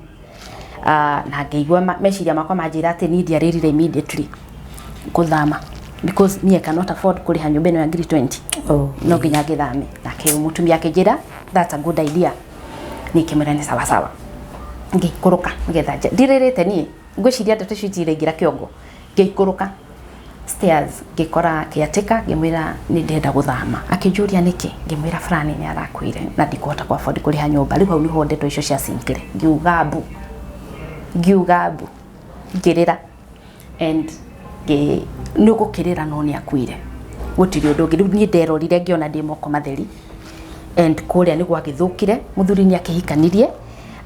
Na ngĩigua meciria makwa manjĩra atĩ niĩ ndiarĩrire immediately gũthama because niĩ I cannot afford kũrĩha nyũmba ĩno ya ngiri 20. No nginya ngĩthame. Nake mũtumia akĩnjĩra, "That's a good idea." Niĩ ngĩmwĩra nĩ sawa sawa. Ngĩikũrũka nĩgetha ndirĩrĩte, niĩ ngwĩciria ndeto icio itiraingĩra kĩongo. Ngĩikũrũka stairs, ngĩkora caretaker, ngĩmwĩra nĩ ndĩrenda gũthama. Akĩnjũria nĩkĩ, ngĩmwĩra fulani nĩ arakuire na ndikũhota ku afford kũrĩha nyũmba. Rĩu hau nĩho ndeto icio ciacinkire, ngiuga mbu, ngiuga mbu, ngĩrĩra and nĩ ũgũkĩrĩra no nĩ akuire, gũtirĩ ũndũ ũngĩ. Rĩu niĩ nderorire ngĩona ndĩ moko matheri and kũrĩa nĩ gwagĩthũkire. Mũthuri nĩ akĩhikanirie.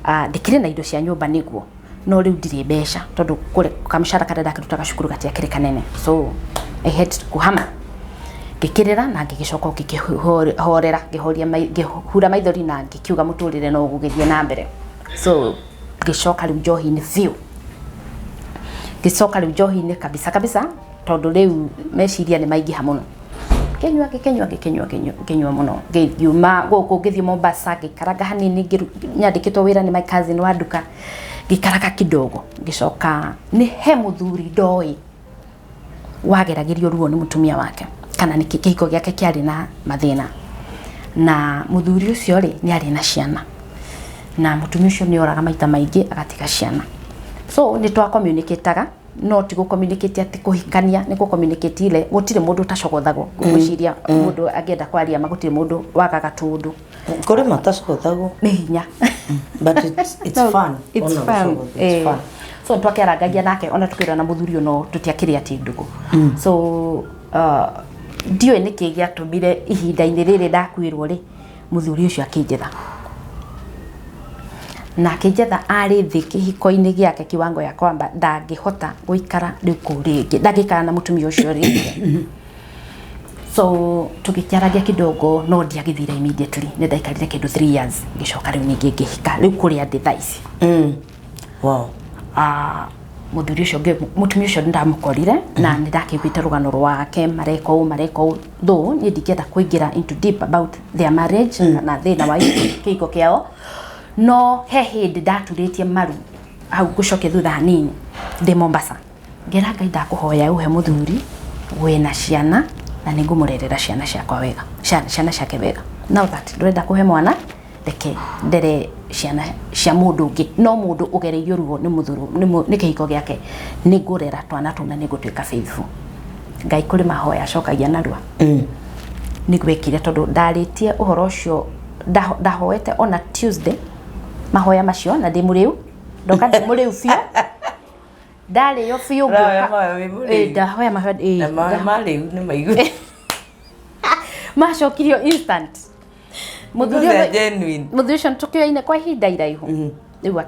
Ndĩkĩrĩ na indo cia nyũmba nĩguo, no rĩu ndirĩ mbeca tondũ kũrĩa kamũcara karĩa ndakĩrutaga cukuru gatiakĩrĩ kanene, so I had to kũhama. Ngĩkĩrĩra na ngĩgĩcoka ngĩkĩhorera, ngĩhoria ngĩhura maithori na ngĩkiuga mũtũrĩre no ũgũgĩthiĩ na mbere. So ngĩcoka rĩu njohi-inĩ biũ, ngĩcoka rĩu njohi-inĩ kabisa kabisa, tondũ rĩu meciria nĩ maingĩha mũno. Ngĩnyua, ngĩkĩnyua, ngĩkĩnyua, ngĩnyua mũno. Ngiuma gũkũ ngĩthiĩ Mombasa, ngĩikaranga hanini, nyandĩkĩtwo wĩra nĩ my cousin wa nduka, ngĩikaraga kidogo. Ngĩcoka nĩ he mũthuri ndoĩ wageragĩrio ruo nĩ mũtumia wake kana nĩ kĩhiko gĩake kĩarĩ na mathĩna, na mũthuri ũcio rĩ nĩ arĩ na ciana na mũtumia ũcio nĩ oraga maita maingĩ agatiga ciana. So nĩ twa communicataga, no ti gũ communicate atĩ kũhikania, nĩ gũ communicate ile gũtirĩ mũndũ ũtacogothagwo. Ngwĩciria mũndũ angĩenda kwaria ma, gũtirĩ mũndũ wagaga tũndũ. Kũrĩ matacogothagwo. Nĩ hinya. But it's No, fun. It's Ona fun. gũcogotha, it's fun. So twakĩarangagia nake ona tukĩrwo na mũthuri ũyũ no tũtiakĩrĩ atĩ ndũgũ. So ndiũĩ nĩkĩ gĩatũmire ihinda-inĩ rĩrĩ ndakuĩrwo rĩ, mũthuri ũcio akĩnjetha na akĩnjetha arĩ thĩ kĩhiko-inĩ gĩake kiwango ya kwamba ndangĩhota gũikara rĩu kũu rĩngĩ, ndangĩikara na mũtumia ũcio rĩngĩ. So tũgĩkĩaragia kidogo, no ndiagĩthire immediately, nĩ ndaikarire kĩndũ 3 years, ngĩcoka rĩu ningĩ ngĩhika rĩu kũrĩa ndĩ thaa ici. Mũthuri ũcio mũtumia ũcio nĩndamũkorire na nĩndakĩiguĩte rũgano rwake, mareka ũũ, mareka ũũ, though niĩ ndingĩenda kũingĩra into deep about their marriage na thĩna wa kĩhiko kĩao. No he hĩndĩ ndaturĩtie maru hau, ngũcokia thutha hanini, ndĩ Mombasa, ngĩra Ngai, "Ndakũhoya ũhe mũthuri wĩna ciana na nĩ ngũmũrerera ciana ciakwa wega, ciana ciake wega. Now that ndũrenda kũhe mwana, reke ndere ciana cia mũndũ ũngĩ, no mũndũ ũgereirio ruo nĩ mũthuri nĩ kĩhiko gĩake, nĩ ngũrera twana tũu na nĩ ngũtuĩka faithful." Ngai kũrĩ mahoya acokagia narua. Nĩ gwekire tondũ ndarĩtie ũhoro ũcio, ndahoete ona Tuesday mahoya macio na ndĩ mũrĩu, ndoka ndĩ mũrĩu biũ, ndarĩo biũ. Ũrahoya Ngĩũka. mahoya wĩ mũrĩu? Ĩ, ndahoya mahoya, ĩ, Na mahoya marĩu nĩ maigu. Macokirio instant. Mũthuri They're ũyũ, genuine. Mũthuri ũcio tũkĩoine kwa ihinda iraihu rĩu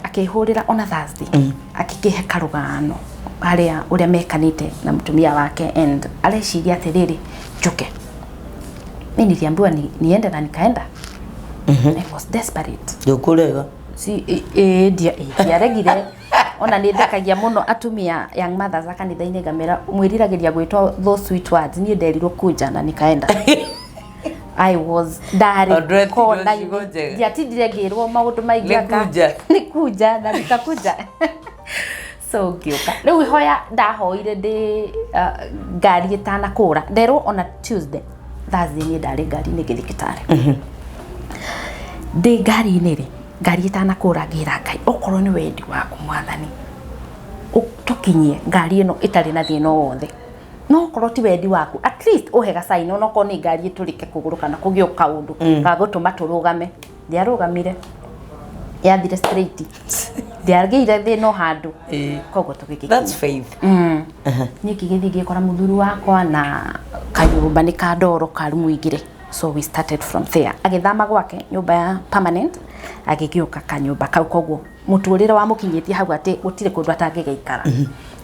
akĩhũrĩra ona Thursday, akĩkĩhe karũgano harĩa ũrĩa mekanĩte na mũtumia wake and areciria atĩrĩrĩ, njuke. Mi niliambiwa niende na nikaenda. I was desperate. Ndũkũrega. Si ĩ ndiaregire. Ona nĩ thekagia mũno atumia young mothers a kanitha-inĩ, ngamera mwĩriragĩria gwĩtwo those sweet words. Niĩ nderirwo kuja na nikaenda. I was ndarĩ O ndwetirwo kona-inĩ. ciugo njega. Ndiatindire ngĩrwo maũndũ maingĩ. Nĩ kuja. Nĩ kuja na nikakuja. So ngĩũka rĩu ihoya ndahoire ndĩ ngari ĩtanakũra, nderwo ona Tuesday, Thursday niĩ ndarĩ ngari-inĩ ngĩthiĩ Kitale. Ndĩ ngari-inĩ rĩ, ngari ĩtanakũra, ngĩra Ngai, "Okorwo nĩ wendi waku Mwathani, tũkinyie ngari ĩno ĩtarĩ na thĩna o wothe, no okorwo ti wendi waku, at least ũhe gacaini onokorwo nĩ ngari ĩtũrĩke kũgũrũ kana kũgĩe kaũndũ ga gũtũma tũrũgame." Ndiarũgamire, yathire straight, ndiagĩire thĩna o handũ. Koguo tũgĩgĩkinya. That's faith. Niĩ ngĩgĩthiĩ ngĩkora mũthuri wakwa na kanyũmba nĩ ka ndoro ka rumu igĩrĩ. So we started from there. Agĩthama gwake nyũmba ya permanent. Agĩgĩũka kanyũmba kau, koguo mũtũrĩre wamũkinyĩtie hau atĩ gũtirĩ kũndũ atangĩgĩikara.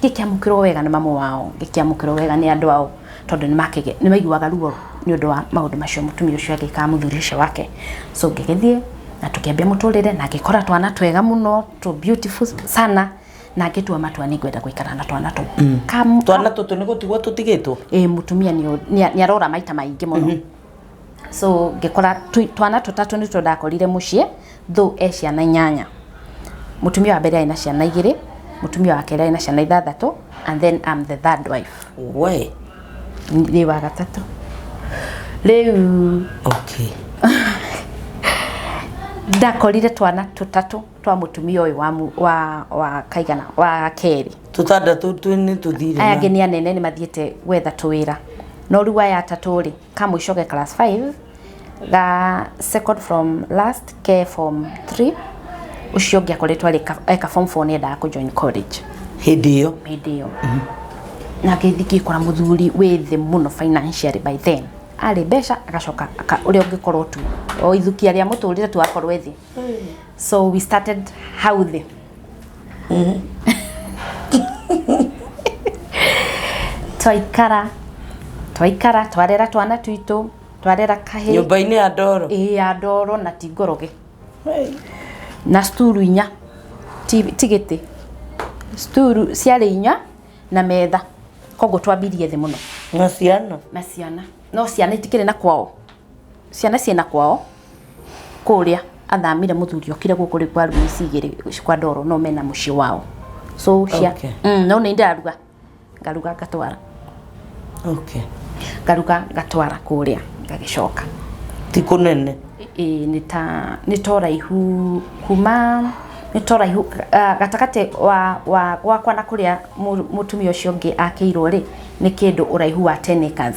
Ngĩkĩamũkĩrwo wega nĩ mamu wao, ngĩkĩamũkĩrwo wega nĩ andũ ao, tondũ nĩ maiguaga ruo nĩ ũndũ wa maũndũ macio mũtumia ũcio agĩkaga mũthuri ũcio wake. So ngĩgĩthiĩ na tũkĩambia mũtũrĩre, na ngĩkora twana twega mũno, tũ beautiful sana, na ngĩtua matua nĩ ngwenda gũikara na twana tũu. Twana tũtũ nĩ gũtigwo tũtigĩtwo? Ĩ, mũtumia nĩ arora maita maingĩ mũno. So ngĩkora twana tũtatũ nĩtuo ndakorire mũciĩ, though e ciana 8. Mũtumia wa mbere arĩ na ciana 2, mũtumia wa kerĩ arĩ na ciana 6, and then I'm the third wife. We. Ndĩ wa gatatũ. Rĩu ndakorire twana tũtatũ twa mũtumia ũyũ wa kaigana wa kerĩ. Tũtandatũ nĩ tũthire. Aya angĩ nĩ anene, nĩ mathiĩte gwetha tũwĩra. No rĩu aya atatũ rĩ, kamũico ge class 5, ga second from last ke form 3, ũcio ũngĩ akoretwo arĩ eka form 4, nĩ endaga kũ join college. Hĩndĩ ĩyo? Hĩndĩ ĩyo. Na ngĩthiĩ ngĩkora mũthuri wĩ thĩ mũno financially by then. Arĩ mbeca agacoka ũrĩa ũngĩkorwo tu o ithukia rĩa mũtũrĩre tu akorwo e thĩ. So we started hau thĩ. Twaikara twarera twana twitũ, twarera kahĩĩ. Nyũmba-inĩ ya ndoro? Ĩĩ, ya ndoro na ti ngoroge. Na sturu 4, ti gĩtĩ. Sturu ciarĩ 4 na metha. Koguo twambirie thĩ mũno. Na ciana? Na ciana. No ciana itikĩrĩ na kwao. Ciana ciĩna kwao. Kũrĩa athamire mũthuri okire gũkũ rĩu kwa rumu ici igĩrĩ kwa ndoro, no mena mũciĩ wao. So cia, no nĩ ndĩraruga. Ngaruga ngatwara. Ngaruga ngatwara kũrĩa ngagĩcoka. Ti kũnene? Ĩĩ, nĩ ta ũraihu kuma, nĩ ta ũraihu, gatagatĩ wa gwakwa na kũrĩa mũtumia ũcio ũngĩ akĩirwo rĩ, nĩ kĩndũ ũraihu wa 10 acres.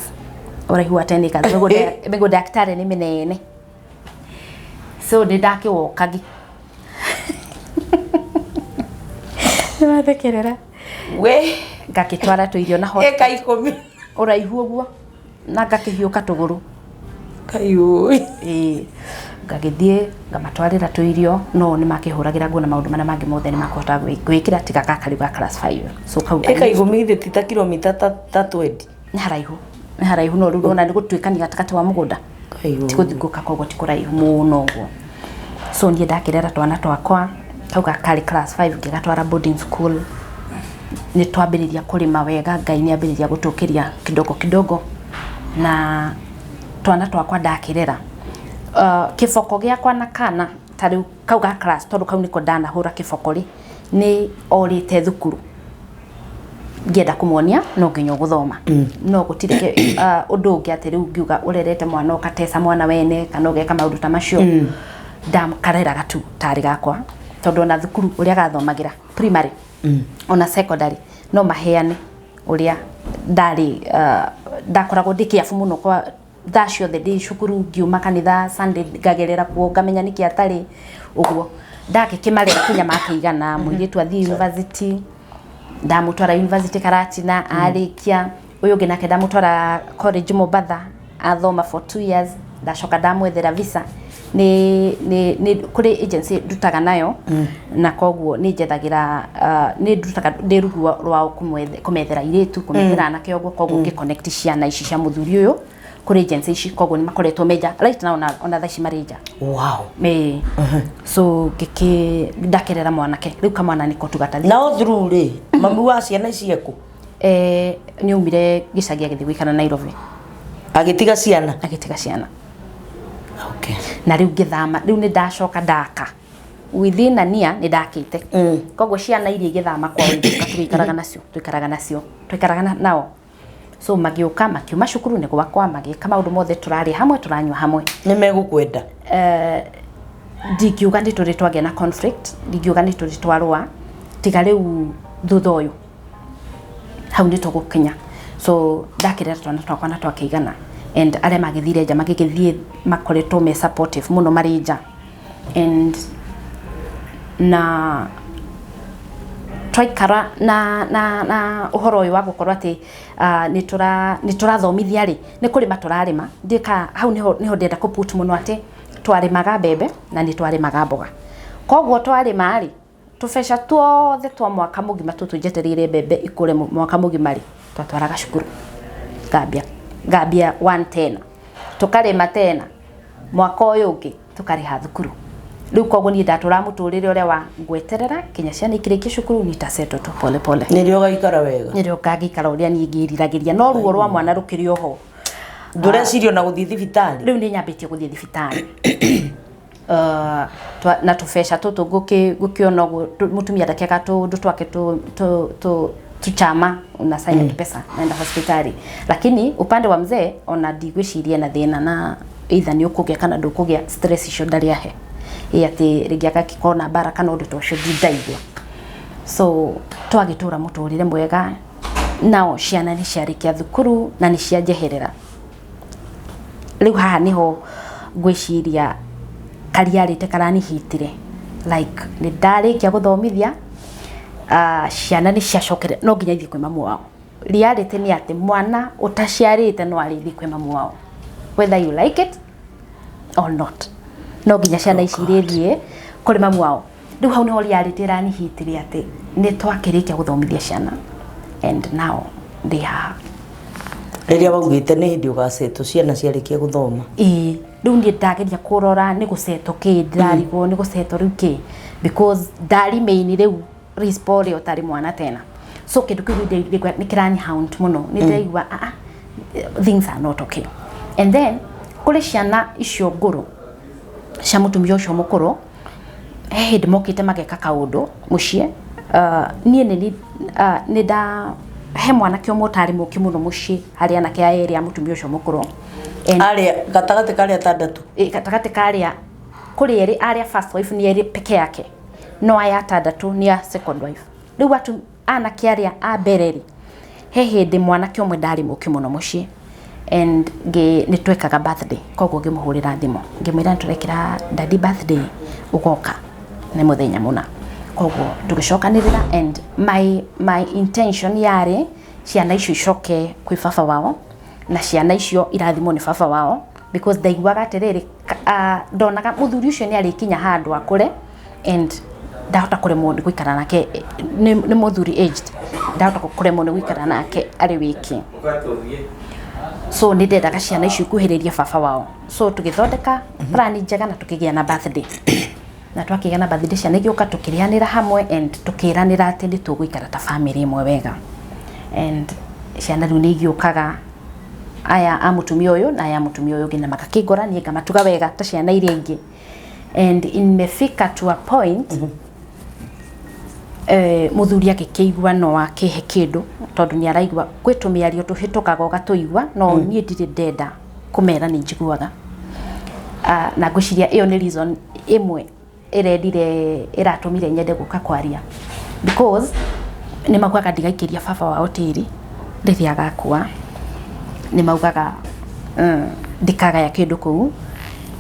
Ũraihu wa 10 acres. Mĩgũnda ya Kitale nĩ mĩnene. So nĩ ndakĩwoka nĩwathekerera. We. Ngakĩtwara tũirio na hot Eka 10. Ũraihu ũguo na ngakĩhiũka tũgũrũ. Kaiũĩ. Ĩĩ, ngagĩthiĩ ngamatwarĩra tũirio, no nĩ makĩhũragĩra nguo na maũndũ marĩa mangĩ mothe nĩ makũhota gwĩkĩra tiga gaka rĩu ga class 5. So kau Eka 10 ithe ti ta kilomita ta 20. Nĩ haraihu. Nĩ haraihu no rĩu ndona nĩ gũtuĩkania gatagatĩ wa mũgũnda. Kaiũĩ. Ti gũthingũka koguo ti kũraihu mũno ũguo. So niĩ ndakĩrera twana twakwa, kau karĩ class 5 ngĩgatwara boarding school. Nĩ twambĩrĩria kũrĩma wega, Ngai nĩ ambĩrĩria gũtũkĩria kidogo kidogo, na twana twakwa ndakĩrera. Kĩboko gĩakwa na kana ta rĩu kau ga class, tondũ kau nĩko ndanahũra kĩboko rĩ, nĩ orĩte thukuru. Ngĩenda kũmuonia no nginya ũgũthoma. No gũtirĩ ũndũ ũngĩ atĩ rĩu ngiuga ũrerete mwana ũgateca mwana wene kana ũgeka maũndũ ta macio. Ndakareraga tu tarĩ gakwa, tondũ ona thukuru ũrĩa gathomagĩra primary ona secondary no maheane ũrĩa ndarĩ, ndakoragwo ndĩ kĩabu mũno kwa thaa ciothe ndĩ cukuru, ngiuma kanitha Sunday ngagerera kuo ngamenya nĩkĩ atarĩ ũguo. Ndagĩkĩmarera kinya makĩigana, mũirĩtu athiĩ university, ndamũtwara university Karatina, arĩkia. Ũyũ ũngĩ nake ndamũtwara college Mombatha, athoma for 2 years, ndacoka ndamwethera visa. Nĩ kũrĩ agency ndutaga nayo, na koguo nĩ njethagĩra, nĩ ndutaga ndĩ rungu rwao kũmethera airĩtu, kũmethera anake ũguo, koguo ngĩ connect ciana ici cia mũthuri ũyũ kũrĩ agency ici, koguo nĩ makoretwo me nja right now, ona thaa ici marĩ nja. Wow. Ĩĩ. So ngĩkĩ ndakerera mwanake rĩu kamwana nĩko tu gatathiĩ. Na through rĩ, mami wa ciana ici ekũ? Nĩ aumire gĩcagi agĩthiĩ gũikara Nairobi. Agĩtiga ciana? Agĩtiga ciana. Na rĩu ngĩthama, rĩu nĩ ndacoka ndaka. Within a year nĩ ndakĩte. Koguo ciana iria igĩthama kwao igĩũka tũgĩikaraga nacio, tũikaraga nacio, tũikaraga nao. So magĩũka makiuma cukuru nĩ gwakwa, magĩka maũndũ mothe, tũrarĩa hamwe, tũranyua hamwe. Nĩ megũkwenda? Ndingiuga nĩ tũrĩ twagĩa na conflict, ndingiuga nĩ tũrĩ twarũa, tiga rĩu thutha ũyũ hau nĩ tũgũkinya. So ndakĩrera twana twakwa na twakĩigana, and arĩa magĩthire nja magĩgĩthiĩ makoretwo me supportive mũno marĩ nja, and na twaikara na ũhoro ũyũ wa gũkorwo atĩ, nĩ tũrathomithia rĩ, nĩ kũrĩma tũrarĩma. Ndika hau nĩho ndĩrenda kũ put mũno atĩ Twarĩmaga mbembe na nĩ twarĩmaga mboga, koguo twarĩma rĩ, tũbeca tuothe twa mwaka mũgima tũtũ njetereire mbembe ikũre mwaka mũgima rĩ, twatwaraga cukuru, ngambia ngambia one tena, tũkarĩma tena mwaka ũyũ ũngĩ, tũkarĩha thukuru. Rĩu koguo niĩ ndatũraga mũtũrĩre ũrĩa wa ngweterera kinya ciana ikĩrĩkie cukuru, nitasettle tu pole pole. Nĩrĩo ũgaikara wega. Nĩrĩo ngangĩikara ũrĩa niĩ ngĩriragĩria, no ruo rwa mwana rũkĩrĩ oho. Ndũreciria ona gũthiĩ thibitarĩ? Rĩu nĩ nyambĩtie gũthiĩ thibitarĩ. Na tũbeca tũtũ ngũkĩona ũguo, mũtumia ndakĩaga tũũndũ twake tuchama unasanya mm. pesa naenda hospitali, lakini upande wa mzee ona ndigwĩciria na thĩna na either nĩ ũkũgĩa kana ndũkũgĩa, stress icio ndarĩ ahe ĩ atĩ rĩngĩ agakĩkorwo na mbara kana ũndũ ta ũcio, ndindaigua. So twagĩtũra mũtũrĩre mwega, nao ciana nĩ ciarĩkia thukuru na nĩ cianjeherera. Rĩu haha nĩho ngwĩciria kariarĩte karanihitire, like nĩ ndarĩkia gũthomithia ciana, nĩ ciacokere no nginya ithiĩ kwĩ mamu wao. Reality nĩ atĩ mwana ũtaciarĩte no arĩthiĩ kwĩ mamu wao, whether you like it or not, no nginya ciana ici irĩthiĩ kũrĩ mamu wao. Rĩu hau nĩho reality ĩranihitire atĩ nĩ twakĩrĩkia gũthomithia ciana and now ndĩ haha. Rĩrĩa waugĩte nĩ hĩndĩ ũgacetwo ciana ciarĩkia gũthoma. Ĩĩ, rĩu niĩ ndageria kũrora nĩ gũcetwo kĩ, ndĩrarigwo nĩ gũcetwo rĩu kĩ, because ndaremain rĩu Rispo ũtarĩ mwana tena. So kĩndũ kĩu ndĩraigua nĩ kĩrani haunt mũno, nĩ ndĩraigua ah, ah, things are not okay. And then kũrĩ ciana icio ngũrũ cia mũtumia ũcio mũkũrũ, he hĩndĩ mokĩte mageka kaũndũ mũciĩ. Niĩ nĩ nĩ nda he mwanake ũmwe ũtarĩ mũki mũno mũciĩ harĩ anake aya erĩ a mũtumia ũcio mũkũrũ. And arĩa gatagatĩ ka arĩa atandatũ? Ĩ, gatagatĩ ka arĩa kũrĩ erĩ arĩa first wife nĩ erĩ peke yake, no aya atandatũ nĩ a second wife. Rĩu atu anake arĩa a mbere rĩ, he hĩndĩ mwanake ũmwe ndarĩ mũki mũno mũciĩ and nĩ twekaga birthday, koguo ngĩmũhũrĩra thimũ ngĩmwĩra nĩ tũrekĩra daddy birthday, ũgoka nĩ mũthenya mũna. Koguo tũgĩcokanĩrĩra and my intention yarĩ ciana icio icoke kwĩ baba wao na ciana icio irathimwo nĩ baba wao, because ndaiguaga atĩrĩrĩ, ndonaga mũthuri ũcio nĩ arĩkinya handũ akũre and ndahota kũremwo nĩ gũikara nake, nĩ mũthuri aged, ndahota kũremwo nĩ gũikara nake arĩ wiki. So nĩ ndendaga ciana icio ikuhĩrĩrie baba wao, so tũgĩthondeka plan njega na tũkĩgĩa na birthday, na twakĩgĩa na birthday ciana igĩũka, tũkĩrĩanĩra hamwe and tũkĩranĩra atĩ nĩ tũgũikara ta family ĩmwe wega. And ciana rĩu nĩ igĩũkaga, aya a mũtumia ũyũ na aya a mũtumia ũyũ ũngĩ, na magakĩngora niĩ ngamatuga wega ta ciana iria ingĩ. And imefika to a point mũthuri agĩkĩigua no akĩhe kĩndũ, tondũ nĩ araigua gwĩ tũmĩario tũhĩtũkaga ũgatũigua, no niĩ ndirĩ ndenda kũmera nĩ njiguaga. Na ngwĩciria ĩyo nĩ reason ĩmwe ĩrendire ĩratũmire nyende gũka kwaria, because nĩ maugaga ndigaikĩria baba wao tĩri rĩrĩa agakua, nĩ maugaga ndikagaya kĩndũ kũu,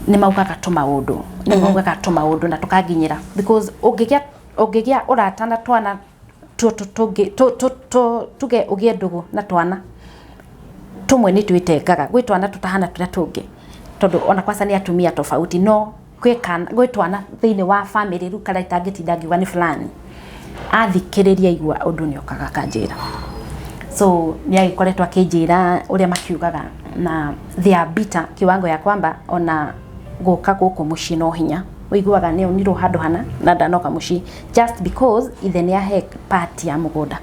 nĩ maugaga tũmaũndũ, nĩ maugaga tũmaũndũ na tũkanginyĩra, because ũngĩgĩa ũngĩgĩa ũrata na twana tũtũ tũngĩ tuge ũgĩe ndũgũ na twana tũmwe nĩ twĩtengaga, gwĩ twana tũtahana tũrĩa tũngĩ, tondũ ona kwanza nĩ atumia tofauti, no gwĩ kana gwĩ twana thĩinĩ wa family rĩu karĩa itangĩtinda ngiuga nĩ fulani, athikĩrĩria igua ũndũ nĩ okaga akanjĩra. So nĩ agĩkoretwo akĩnjĩra ũrĩa makiugaga na they are bitter kiwango ya kwamba ona gũka gũkũ mũciĩ no hinya ũiguaga nĩ onirwo handũ hana na ndanoka mũciĩ, just because ithe nĩ ahe part ya mũgũnda.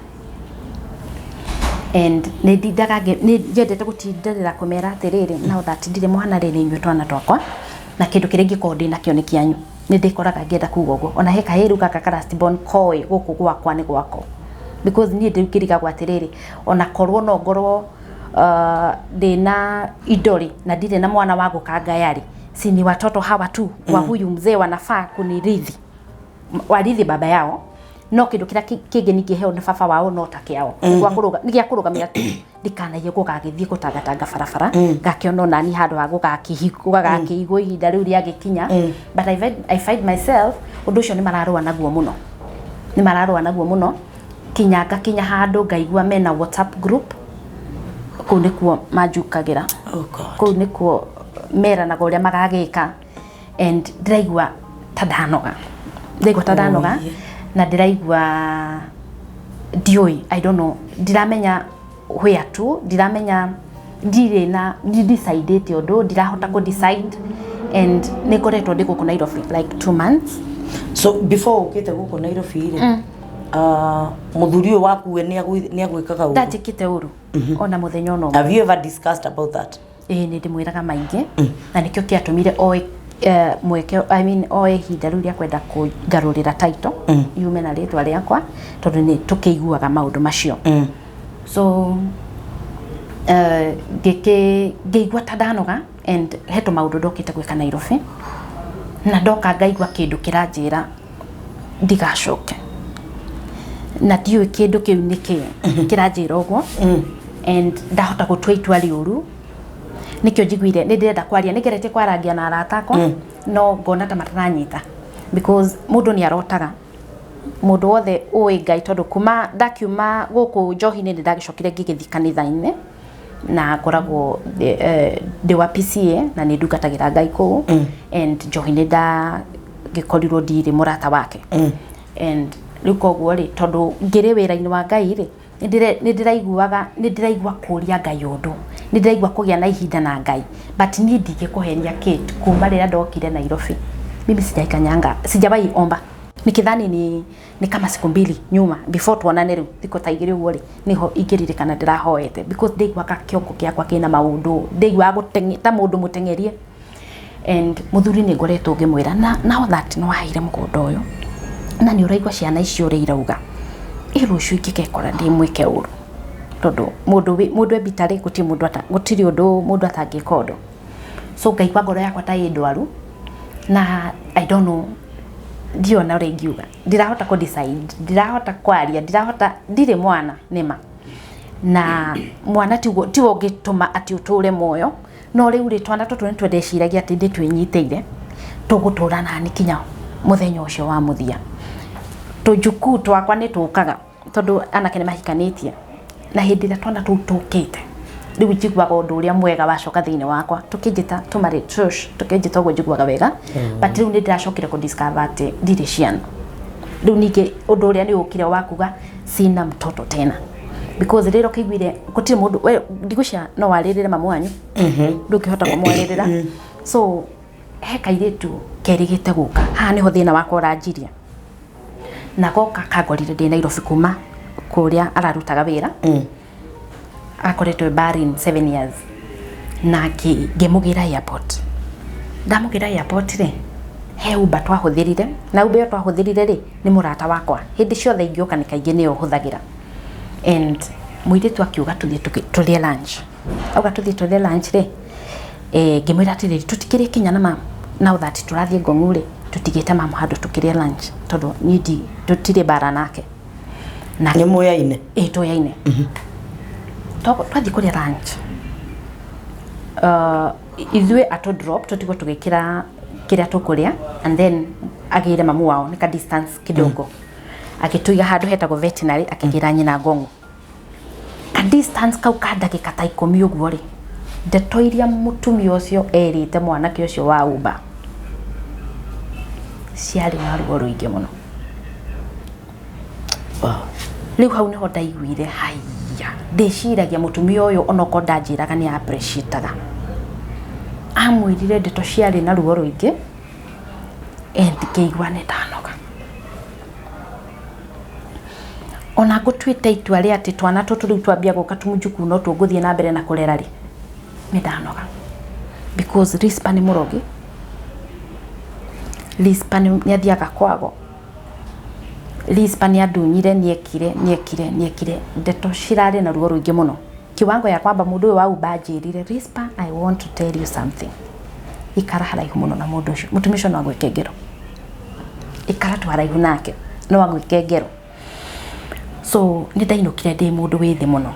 And nĩ ndindaga nĩ nyendete gũtindĩrĩra kũmera atĩrĩrĩ, now that ndirĩ mwana rĩ, nĩ inyuĩ twana twakwa na kĩndũ kĩrĩa ingĩkorwo ndĩ nakĩo nĩ kĩanyu. Nĩ ndĩkoraga ngĩenda kuga ũguo, ona he kahĩĩ rĩu gaka ka last born koĩ gũkũ gwakwa nĩ gwako, because niĩ ndĩu ngĩrigagwo atĩrĩrĩ, ona korwo no ngorwo ndĩna indo rĩ, na ndirĩ na mwana wa gũkangaya rĩ, si ni watoto hawa tu wa huyu mzee wanafaa kunirithi, warithi baba yao? No kĩndũ kĩrĩa kĩngĩ ningĩheo nĩ baba wao no ta kĩao, nĩ gĩa kũrũgamĩra tu, ndikanaiye gũgagĩthiĩ gũtangatanga barabara ngakĩona onani handũ ha gũgakĩigwo ihinda rĩu rĩagĩkinya. But I find myself ũndũ ũcio nĩ mararũa naguo mũno, nĩ mararũa naguo mũno, kinya ngakinya handũ ngaigua mena WhatsApp group, kũu nĩkuo manjukagĩra. Oh God. Kũu nĩkuo meranaga ũrĩa magagĩka. And ndĩraigua ta ndanoga, ndĩraigua ta ndanoga na ndĩraigua ndiũĩ, I don't know, ndiramenya where to, ndiramenya, ndirĩ na ndidecidĩte ũndũ, ndirahota kũ decide. And nĩ ngoretwo ndĩ gũkũ Nairobi like 2 months. So before ukite guku Nairobi ri, muthuri uyu waku we nĩ agwĩkaga ũru? Ndanjĩkĩte ũru ona mũthenya ona ũmwe. Have you ever discussed about that? Ĩĩ, nĩ ndĩmwĩraga maingĩ, na nĩkĩo kĩatũmire oe mweke, I mean, oe ihinda rĩu rĩa kwenda kũngarũrĩra title yume na rĩtwa rĩakwa, tondũ nĩ tũkĩiguaga maũndũ macio. So ngĩigua ta ndanoga, and he tũmaũndũ ndokĩte gwĩka Nairobi, na ndoka ngaigua kĩndũ kĩranjĩra ndigacoke, na ndiũĩ kĩndũ kĩu nĩ kĩ kĩranjĩra ũguo, and ndahota gũtua itua rĩũru. Nĩkĩo njiguire nĩ ndĩrenda kwaria. Nĩ ngeretie kwarangia na arata akwa, no ngona ta mataranyita, because mũndũ nĩ arotaga, mũndũ wothe ũĩ Ngai, tondũ kuma ndakiuma gũkũ njohi-inĩ nĩ ndagĩcokire ngĩgĩthiĩ kanitha-inĩ, na ngoragwo ndĩ wa PCA na nĩ ndungatagĩra Ngai kũu, and njohi nĩ ndagĩkorirwo ndirĩ mũrata wake. And rĩu koguo rĩ, tondũ ngĩrĩ wĩra-inĩ wa Ngai rĩ, nĩ ndĩraiguaga, nĩ ndĩraigua kũria Ngai ũndũ, nĩ ndĩraigua kũgĩa na ihinda na Ngai. But niĩ ndingĩkũhenia, Kate, kuma rĩrĩa ndokire Nairobi mimi sijaikanyanga, sijawahi omba. Nikidhani ni kama siku mbili nyuma before tuonane, rĩu thikũ ta 2 ũguo rĩ, niho ingĩririkana ndĩrahoete, because ndaiguaga kĩongo gĩakwa kĩna maũndũ, ndaiguaga ta mũndũ mũteng'erie. And mũthuri nĩ ngoretwo ngĩmwĩra, na now that nĩ waheire mũgũnda ũyũ na nĩ ũraigua ciana icio ũrĩa irauga, ĩ rũciũ ingĩgekora ndĩ mwĩke ũru, tondũ mũndũ e bitter rĩ, gũtirĩ mũndũ ata gũtirĩ ũndũ mũndũ atangĩka ũndũ. So ngaigua ngoro yakwa ta ĩ ndwaru, na I don't know, ndiona ũrĩa ingiuga, ndirahota kũ decide, ndirahota kwaria, ndirahota, ndirĩ mwana nĩma, na mwana tiguo tiwe ũngĩtũma atĩ ũtũre muoyo. No rĩu rĩ, twana tũtũ nĩ twendeciragia atĩ ndĩtwĩnyitĩire, tũgũtũra nani kinya mũthenya ũcio wa mũthia. Tũjukuu twakwa nĩ tũkaga, tondũ anake nĩ mahikanĩtie, na hĩndĩ ĩrĩa twana tũu tũkĩte rĩu njiguaga ũndũ ũrĩa mwega wacoka thĩinĩ wakwa, tũkĩnjĩta tũmarĩ tush, tũkĩnjĩta ũguo njiguaga wega. But rĩu nĩ ndĩracokire kũ discover atĩ ndirĩ ciana. Rĩu ningĩ ũndũ ũrĩa nĩ ũkire wa kuga sina mtoto tena, because rĩrĩa ũkĩiguire gũtirĩ mũndũ, we ndigũcia no warĩrĩre mamu wanyu, ndũngĩhota kũmwarĩrĩra. So he kairĩtu kerĩgĩte gũka haha, nĩho thĩna wakwa ũranjiria, na goka kangorire ndĩ Nairobi kuma kũrĩa ararutaga wĩra. Akoretwo Bahrain 7 years, na ngĩmũgĩra airport. Ndamũgĩra airport rĩ, he Uber twahũthĩrire, na Uber ĩyo twahũthĩrire rĩ, nĩ mũrata wakwa, hĩndĩ ciothe ingĩũka nĩ kaingĩ nĩyo hũthagĩra. And mũirĩtu akiuga tũthiĩ tũrĩe lunch. Auga tũthiĩ tũrĩe lunch rĩ, ngĩmwĩra atĩrĩrĩ, tũtikĩrĩe kinya na mam, now that tũrathiĩ Ngong'u rĩ, tũtigĩte mamu handũ tũkĩrĩe lunch, tondũ niĩ tũtirĩ bara nake na. Nĩ mũyaine? Ĩ, tũyaine. Twathiĩ kũrĩa lunch, ithuĩ atũ drop, tũtigwo tũgĩkĩra kĩrĩa tũkũrĩa, and then agĩre mamu wao nĩ ka distance kidogo, agĩtũiga handũ hetagwo Veterinary, akĩgĩra nyina Ngong'u. Ka distance kau ka ndagĩka ta 10 ũguo rĩ, ndeto iria mũtumia ũcio erĩte mwanake ũcio wa Uber ciarĩ na ruo rũingĩ mũno. Rĩu hau nĩho ndaiguire haiya, ndĩciragia mũtumia ũyũ onokorwo ndanjĩraga nĩ appreciataga, amwĩrire ndeto ciarĩ na ruo rũingĩ, and ngĩigua nĩ ndanoga. Ona ngũtuĩte itua rĩa atĩ twana tũtũ rĩu twambia gũka tũmũjukuu no tũngũthiĩ na mbere na kũrera rĩ, nĩ ndanoga, because Rispa nĩ mũrogi, Rispa nĩ athiaga kwago, Rispa nĩ andunyire, nĩekire nĩekire nĩekire ndeto cirarĩ na ruo rũingĩ mũno, kiwango ya kwamba mũndũ ũyũ wa Uber anjĩrire, "Rispa, I want to tell you something, ikara haraihu mũno na mũndũ ũcio, mũtumia ũcio no agwĩke ngero, ikara tu haraihu nake, no agwĩke ngero." So nĩ ndainũkire ndĩ mũndũ wĩ thĩ mũno,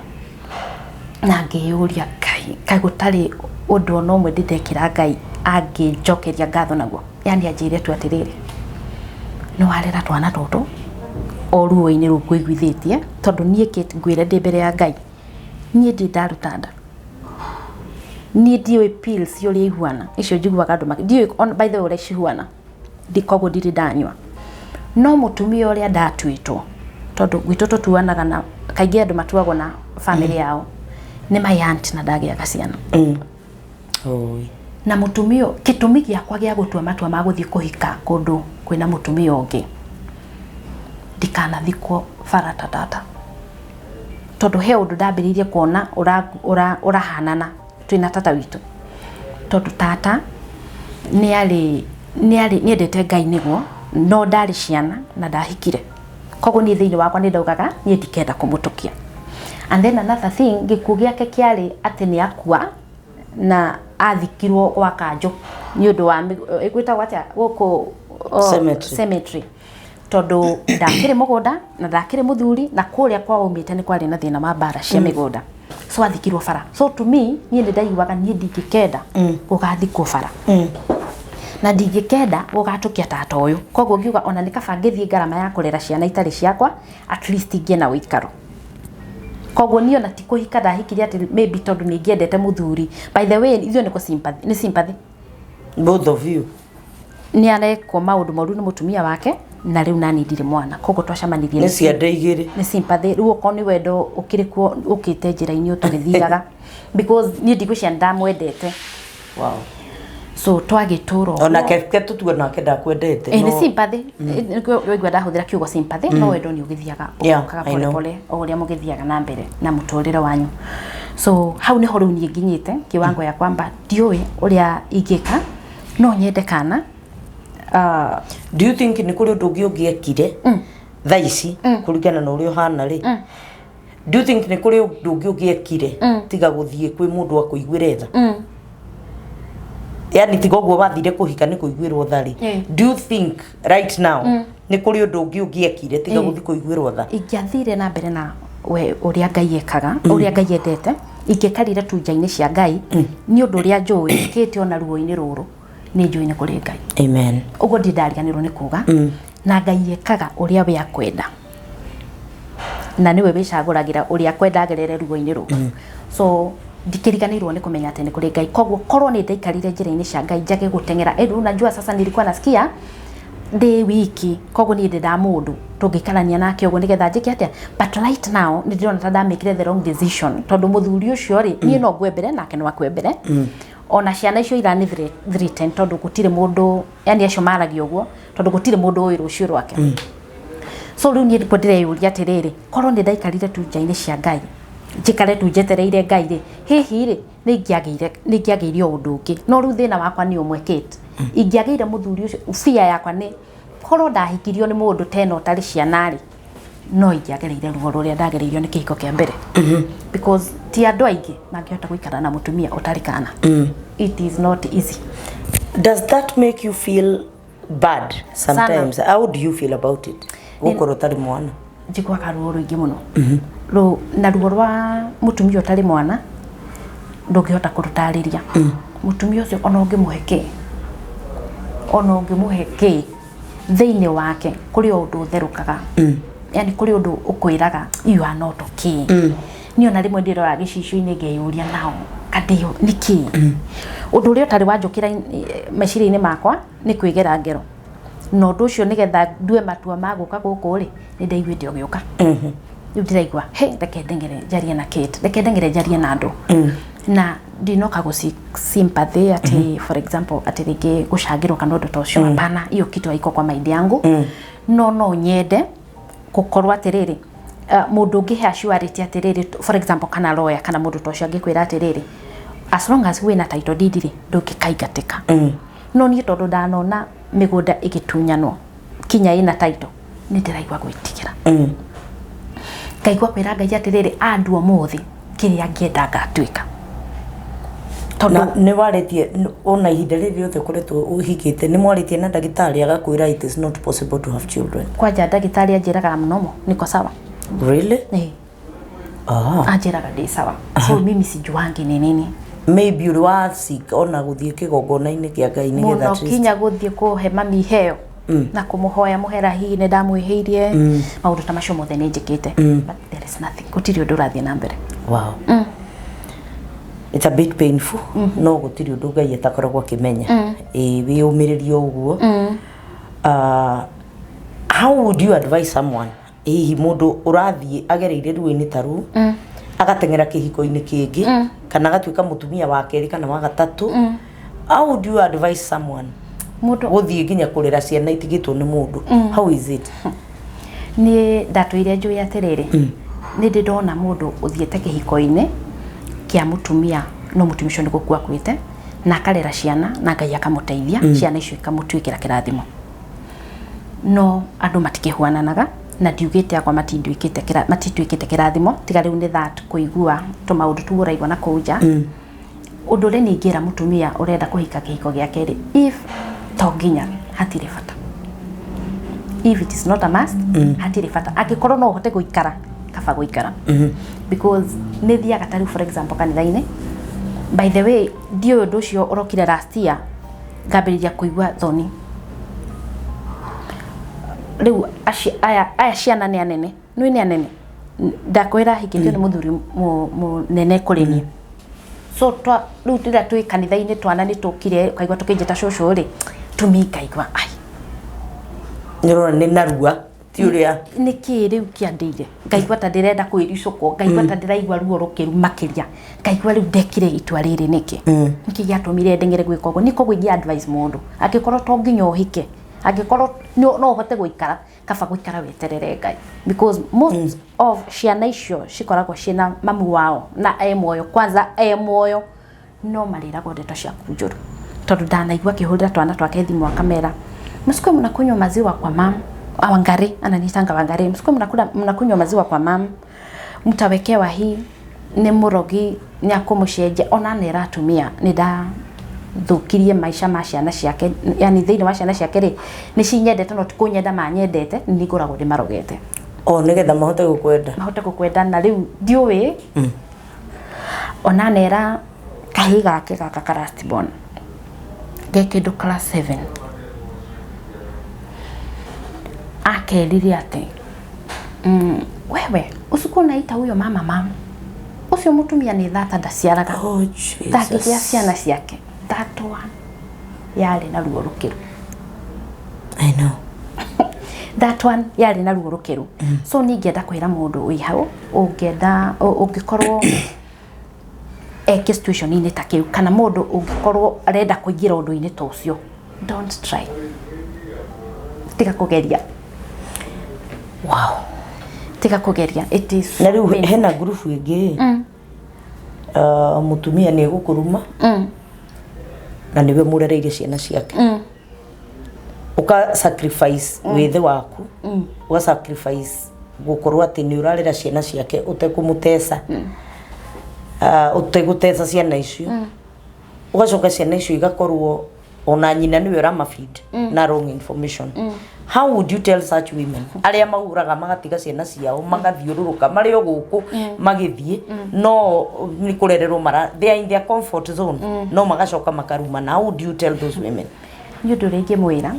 na ngĩyũria, Ngai, kaĩ gũtarĩ ũndũ ona ũmwe ndĩndekĩra Ngai angĩnjokeria ngatho naguo? Yani anjĩre tu atĩrĩrĩ, nĩ warera twana tũtũ o ruo-inĩ rũu ngũiguithĩtie, tondũ niĩ Kate, ngwĩre ndĩ mbere ya Ngai, niĩ ndĩ ndaruta nda. Niĩ ndiũĩ pills ũrĩa ihuana, icio njiguaga andũ makĩ, ndiũĩ on by the way ũrĩa cihuana, koguo ndirĩ ndanyua. No mũtumia ũrĩa ndatuĩtwo, tondũ gwitũ tũtuanaga na, kaingĩ andũ matuagwo na family yao, nĩ my aunt na ndagĩaga ciana. Oi. Na mũtumia, gĩtũmi gĩakwa gĩa gũtua matua ma gũthiĩ kũhika kũndũ kwĩna mũtumia ũngĩ, ndikanathikwo bara ta tata. Tondũ he ũndũ ndambĩrĩirie kuona ũrahanana twĩna tata witũ. Tondũ tata nĩ nĩendete Ngai nĩguo, no ndarĩ ciana na ndahikire. Koguo niĩ thĩinĩ wakwa nĩ ndaugaga niĩ ndikenda kũmũtũkia. And then another thing, gĩkuũ gĩake kĩarĩ atĩ nĩ akua na athikirwo gwa kanjũ nĩ ũndũ wa ĩgwĩtagwo atĩa gũkũ Cemetery. Cemetery. Tondũ ndakĩrĩ mũgũnda na ndakĩrĩ mũthuri na kũrĩa kwao aumĩte nĩ kwarĩ na thĩna wa mbara cia mĩgũnda. So athikirwo bara. So to me niĩ nĩ ndaiguaga niĩ ndingĩkenda gũgathikwo bara. Na ndingĩkenda gũgatũkia tata ũyũ. Koguo ngiuga ona nĩ kaba ngĩthiĩ ngarama ya kũrera ciana itarĩ ciakwa, at least ngĩe na ũikaro. Koguo niĩ ona ti kũhika ndahikire atĩ maybe tondũ nĩ ngĩendete mũthuri. By the way, ithuĩ nĩ sympathy, nĩ sympathy. Both of you. Nĩ arekwo maũndũ moru nĩ mũtumia wake na rĩu nani ndirĩ mwana. Koguo twacemanirie Nĩ ciande igĩrĩ. Nĩ sympathy. Rĩu okorwo nĩ wendo ũkĩrĩ kuo ũkĩte njĩra-inĩ tũgĩthiaga. Because niĩ ndigwĩciria ndamwendete. Wow. So twagĩtũra ũguo. Ona ke tũtue nake ndakwendete. Ĩ nĩ sympathy. Nĩkĩo waigua ndahũthĩra kiugo sympathy, no wendo nĩ ũgĩthiaga ũgĩũkaga I pole know. pole o ũrĩa mũgĩthiaga na mbere na mũtũrĩre wanyu. So hau nĩho rĩu niĩ nginyĩte kiwango ya kwamba ndiũĩ ũrĩa ingĩka, no nyende kana. Do you think nĩ kũrĩ ũndũ ũngĩ ũngĩekire thaa ici kũringana na ũrĩa ũhana rĩ? Do you think nĩ kũrĩ ũndũ ũngĩ ũngĩekire tiga gũthiĩ kwĩ mũndũ akũiguĩre tha? Yani tiga ũguo wathire kũhika nĩ kũiguĩrwo tha rĩ. Do you think right now nĩ kũrĩ ũndũ ũngĩ ũngĩekire tiga gũthiĩ kũiguĩrwo tha? Ingĩathire na mbere na we ũrĩa Ngai ekaga, ũrĩa Ngai endete, ingĩkarire tu nja-inĩ cia Ngai, nĩ ũndũ ũrĩa njũĩ kĩte ona ruo-inĩ rũrũ nĩ njũĩ nĩ kũrĩ Ngai. Amen. Ũguo ndirĩ ndariganĩrwo nĩ kuga. Na Ngai ekaga ũrĩa we akwenda. Na nĩwe wĩcagũragĩra ũrĩa akwenda agerere ruo-inĩ rũrũ. So ndikĩriganĩirwo nĩ kũmenya atĩ nĩ kũrĩ Ngai. Koguo korwo nĩ ndaikarire njĩra-inĩ cia Ngai njage gũteng'era. Ĩndĩ unajua sasa nilikuwa nasikia ndĩ wiki, koguo niĩ ndĩ mũndũ tũngĩikarania nake ũguo nĩgetha njĩke atĩa. But right now nĩ ndĩrona ta ndamĩkire the wrong decision, tondũ mũthuri ũcio rĩ, niĩ no ngue mbere nake no akue mbere. Ona ciana icio irani threaten, tondũ gũtirĩ mũndũ, yani acio maragia ũguo tondũ gũtirĩ mũndũ ũĩ rũciũ rwake. So rĩu niĩ ndiko ndĩreyũria atĩrĩrĩ, korwo nĩ ndaikarire tu nja-inĩ cia Ngai, njikare tu njetereire Ngai rĩ, hihi rĩ nĩ ingĩagĩire o ũndũ ũngĩ. No rĩu thĩna wakwa nĩ ũmwe Kate, ingĩagĩire mũthuri ũcio, fear yakwa nĩ korwo ndahikirio nĩ mũndũ tena ũtarĩ ciana rĩ, no ingĩagereire ruo rũrĩa ndagereirio nĩ kĩhiko kĩa mbere. Because ti andũ aingĩ mangĩhota gũikara na mũtumia ũtarĩ kana. It is not easy. Does that make you feel bad sometimes? Sana. How do you feel about it? Gũkorwo ũtarĩ mwana. Njiguaga ruo rũingĩ mũno. Na ruo rwa mũtumia ũtarĩ mwana ndũngĩhota kũrũtarĩria. Mũtumia ũcio ona ũngĩmũhe kĩ, ona ũngĩmũhe kĩ, thĩinĩ wake kũrĩ o ũndũ ũtherũkaga. Yani kũrĩ ũndũ ũkwĩraga you are not okay. Niĩ ona rĩmwe ndĩroraga gĩcicio-inĩ ngeyũria nao kandĩo nĩkĩ. Ũndũ ũrĩa ũtarĩ wanjũkĩra meciria-inĩ makwa nĩ kwĩgera ngero. Na ũndũ ũcio nĩgetha ndue matua ma gũka gũkũ rĩ, nĩ ndaiguĩte ũgĩũka. Rĩu ndĩraigua, he, reke ndeng'ere njarie na Kate, reke ndeng'ere njarie na andũ. Na ndinoka gũ sympathy ati for example ati rĩngĩ gũcangĩrwo kana ũndũ ta ũcio, hapana, hiyo kitu haiko kwa mind yangu. No no nyende gũkorwo atĩrĩrĩ, mũndũ ũngĩhe assurity atĩrĩrĩ, for example kana lawyer kana mũndũ ta ũcio angĩkwĩra atĩrĩrĩ, as long as wĩna title deed rĩ, ndũngĩkaingatĩka. No niĩ tondũ ndanona mĩgũnda ĩgĩtunyanwo kinya ĩna title, nĩ ndĩraigua gwĩtigĩra. Ngaigua kwĩra Ngai atĩrĩrĩ, andũ ũmũthĩ kĩrĩa ngĩenda ngatuĩka. Tondũ nĩ warĩtie ona ihinda rĩrĩ rĩothe ũkoretwo ũhikĩte, nĩ mwarĩtie na ndagĩtarĩ agakwĩra it is not possible to have children? Kwanja ndagĩtarĩ anjĩraga mnomo niko sawa. Really? Anjĩraga ndĩ sawa. So mimi sijuangi ni nini. Maybe ũrĩ wa seek ona gũthiĩ kĩgongona-inĩ kĩa Ngai nĩgetha mũno kinya gũthiĩ kũhe mami iheo na kũmũhoya mũhera, hihi nĩ ndamwĩhĩirie, maũndũ ta macio mothe nĩ njĩkĩte, but there is nothing, gũtirĩ ũndũ ũrathiĩ na mbere. Wow. It's a bit painful, no gũtirĩ ũndũ Ngai atakoragwo akĩmenya. Ĩĩ, wĩyũmĩrĩrie ũguo. How would you advise someone, hihi mũndũ ũrathiĩ agereire ruo-inĩ ta rũu, agateng'era kĩhiko-inĩ kĩngĩ, kana agatuĩka mũtumia wa kerĩ kana wa gatatũ? How would you advise someone Mũndũ gũthiĩ nginya kũrera ciana itigĩtwo nĩ mũndũ? How is it? Niĩ ndatũire njũĩ atĩrĩrĩ, nĩ ndĩ ndona mũndũ ũthiĩte kĩhiko-inĩ kĩa mũtumia, no mũtumia ũcio nĩ gũkua akuĩte, na akarera ciana na Ngai akamũteithia, ciana icio ikamũtuĩkĩra kĩrathimo. No andũ matikĩhuananaga, na ndiugĩte akwa matituĩkĩte kĩrathimo, tiga rĩu nĩ that kũigua tũmaũndũ tu ũraigua na kũu nja. Ũndũ ũrĩa niĩ ingĩra mũtumia ũrenda kũhika kĩhiko gĩa kerĩ, if to nginya, hatirĩ bata. If it is not a must, hatirĩ bata. Angĩkorwo no ũhote gũikara, kaba gũikara, because nĩ thiaga ta rĩu, for example, kanitha-inĩ. By the way, ndiũĩ ũndũ ũcio ũrokire last year, ngambĩrĩria kũigua thoni. Rĩu aya ciana nĩ anene, nĩ nĩ anene, ndakwĩra hikĩtio nĩ mũthuri mũnene kũrĩ niĩ. So twa rĩu rĩrĩa twĩ kanitha-inĩ, twana nĩ tũkire, ũkaigua tũkĩnjĩta cũcũ rĩ, tũmi ngaigua ai. Nĩ ũrona nĩ narua, ti ũrĩa. Nĩ kĩĩ rĩu kĩandĩire? Ngaigua ta ndĩrenda kwĩricũkwo, ngaigua ta ndĩraigua ruo rũkĩru makĩria, ngaigua rĩu ndekire itua rĩrĩ nĩkĩ? Nĩkĩ gĩatũmire ndeng'ere gwĩka ũguo? Nĩ koguo ingĩ advise mũndũ, angĩkorwo to nginya ũhike, angĩkorwo no ũhote gũikara, kaba gũikara weterere Ngai, because most of ciana icio cikoragwo ciĩna mamu wao na e muoyo kwanza, e muoyo, no marĩragwo ndeto ciaku njũru, tondũ ndanaigua akĩhũrĩra twana twake thimũ akamera, "Msikuwe mnakunywa maziwa kwa mam." Ah, Wangari, ananitanga Wangari. "Msikuwe mnakunywa maziwa kwa mam, mtawekewa hii, nĩ mũrogi, nĩ akũmũcenjia." Ona nera atumia nĩ ndathũkirie maica ma ciana ciake, yani thĩinĩ wa ciana ciake rĩ, nĩ cinyendete, no ti kũnyenda manyendete, nĩ ngoragwo ndĩmarogete. O nĩgetha mahote gũkwenda. Mahote gũkwenda. Na rĩu ndiũĩ, ona nera kahĩ gake gaka ka last born ge kĩndũ class 7, akerire atĩ, "Wewe usikuwa unaita huyo mama mama, ũcio mũtumia nĩ thata, ndaciaraga." Oh, Jesus. Ndangĩgĩa ciana ciake. That one yarĩ na ruo rũkĩru. I know. That one yarĩ na ruo rũkĩru. So niĩ ingĩenda kwĩra mũndũ wĩ hau, ũngĩenda ũngĩkorwo eke situation-inĩ ta kĩu, kana mũndũ ũngĩkorwo arenda kũingĩra ũndũ-inĩ ta ũcio, don't try, tiga kũgeria. Tiga kũgeria, it is Na rĩu painful. Hena ngurubu ĩngĩ, mũtumia nĩ egũkũruma na nĩwe mũrereire ciana ciake, ũka sacrifice wĩthĩ waku, ũga sacrifice gũkorwo atĩ nĩ ũrarera ciana ciake ũtekũmũteca, ũtegũteca ciana icio, ũgacoka ciana icio igakorwo ona nyina nĩwe ũramafeed na wrong information. How would you tell such women arĩa mahuraga magatiga ciana ciao magathiũrũrũka marĩ o gũkũ magĩthiĩ, no nĩ kũrererwo mara, they are in their comfort zone, no magacoka makarumana? How would you tell those women? Nĩ ũndũ ũrĩa ingĩmwĩra,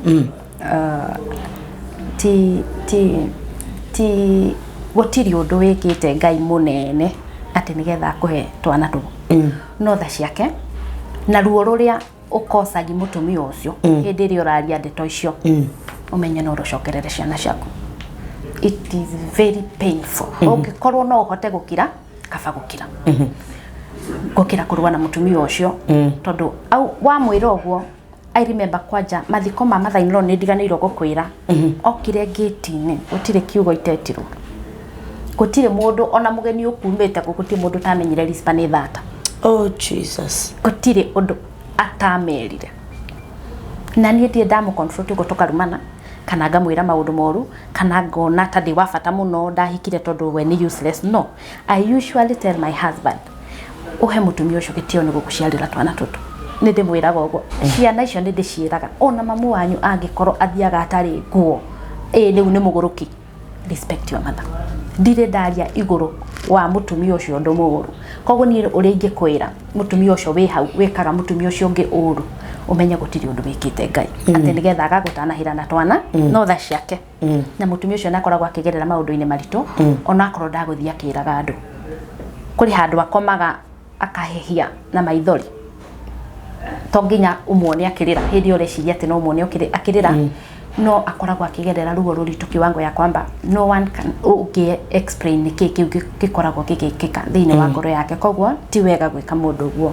ti gũtirĩ ũndũ wĩkĩte Ngai mũnene atĩ nĩgetha akũhe twana tũu, no tha ciake na ruo rũrĩa ũkocagi mũtumia ũcio hĩndĩ ĩrĩa ũraria ndeto icio, ũmenye no rũcokerere ciana ciaku. It is very painful. Ũngĩkorwo no ũhote gũkira, kaba gũkira, gũkĩra kũrũa na mũtumia ũcio, tondũ au wamwĩra ũguo. I remember kwanja mathiko ma mother in law, nĩ ndiganĩirwo gũkwĩra, okire ngĩti-inĩ, gũtirĩ kiugo itetirwo, gũtirĩ mũndũ ona mũgeni ũkumĩte kũ, gũtirĩ mũndũ ũtamenyire Rispa nĩ thata. Oh, Jesus. Gũtirĩ ũndũ atamerire, na niĩ ndirĩ ndamũ confront ũguo tũkarumana, kana ngamwĩra maũndũ moru, kana ngona ta ndĩ wa bata mũno ndahikire tondũ we nĩ useless. No I usually tell my husband, "Ũhe mũtumia ũcio gĩtĩo nĩ gũgũciarĩra twana tũtũ." Nĩ ndĩmwĩraga ũguo. Ciana icio nĩ ndĩciĩraga, ona mamu wanyu angĩkorwo athiaga atarĩ nguo, ĩ rĩu nĩ mũgũrũki, respect your mother. Ndirĩ ndaria igũrũ wa mũtumia ũcio ũndũ mũũru. Koguo niĩ ũrĩa ingĩkwĩra mũtumia ũcio wĩ hau wĩkaga mũtumia ũcio ũngĩ ũru, ũmenye gũtirĩ ũndũ wĩkĩte Ngai atĩ nĩgetha agagũtanahĩra na twana, no tha ciake. Na mũtumia ũcio nĩakoragwo akĩgerera maũndũ-inĩ maritũ, ona akorwo ndagũthiĩ akĩraga andũ, kũrĩ handũ akomaga. Akahehia na maithori. To nginya umuone akĩrĩra hĩndĩ ĩyo ũreciria atĩ no umuone akĩrĩra, no akoragwo akĩgerera ruo rũritũ kiwango ya kwamba no one can ũngĩ explain nĩkĩ kĩu gĩkoragwo gĩgĩkĩka thĩinĩ wa ngoro yake. Koguo ti wega gwĩka mũndũ ũguo.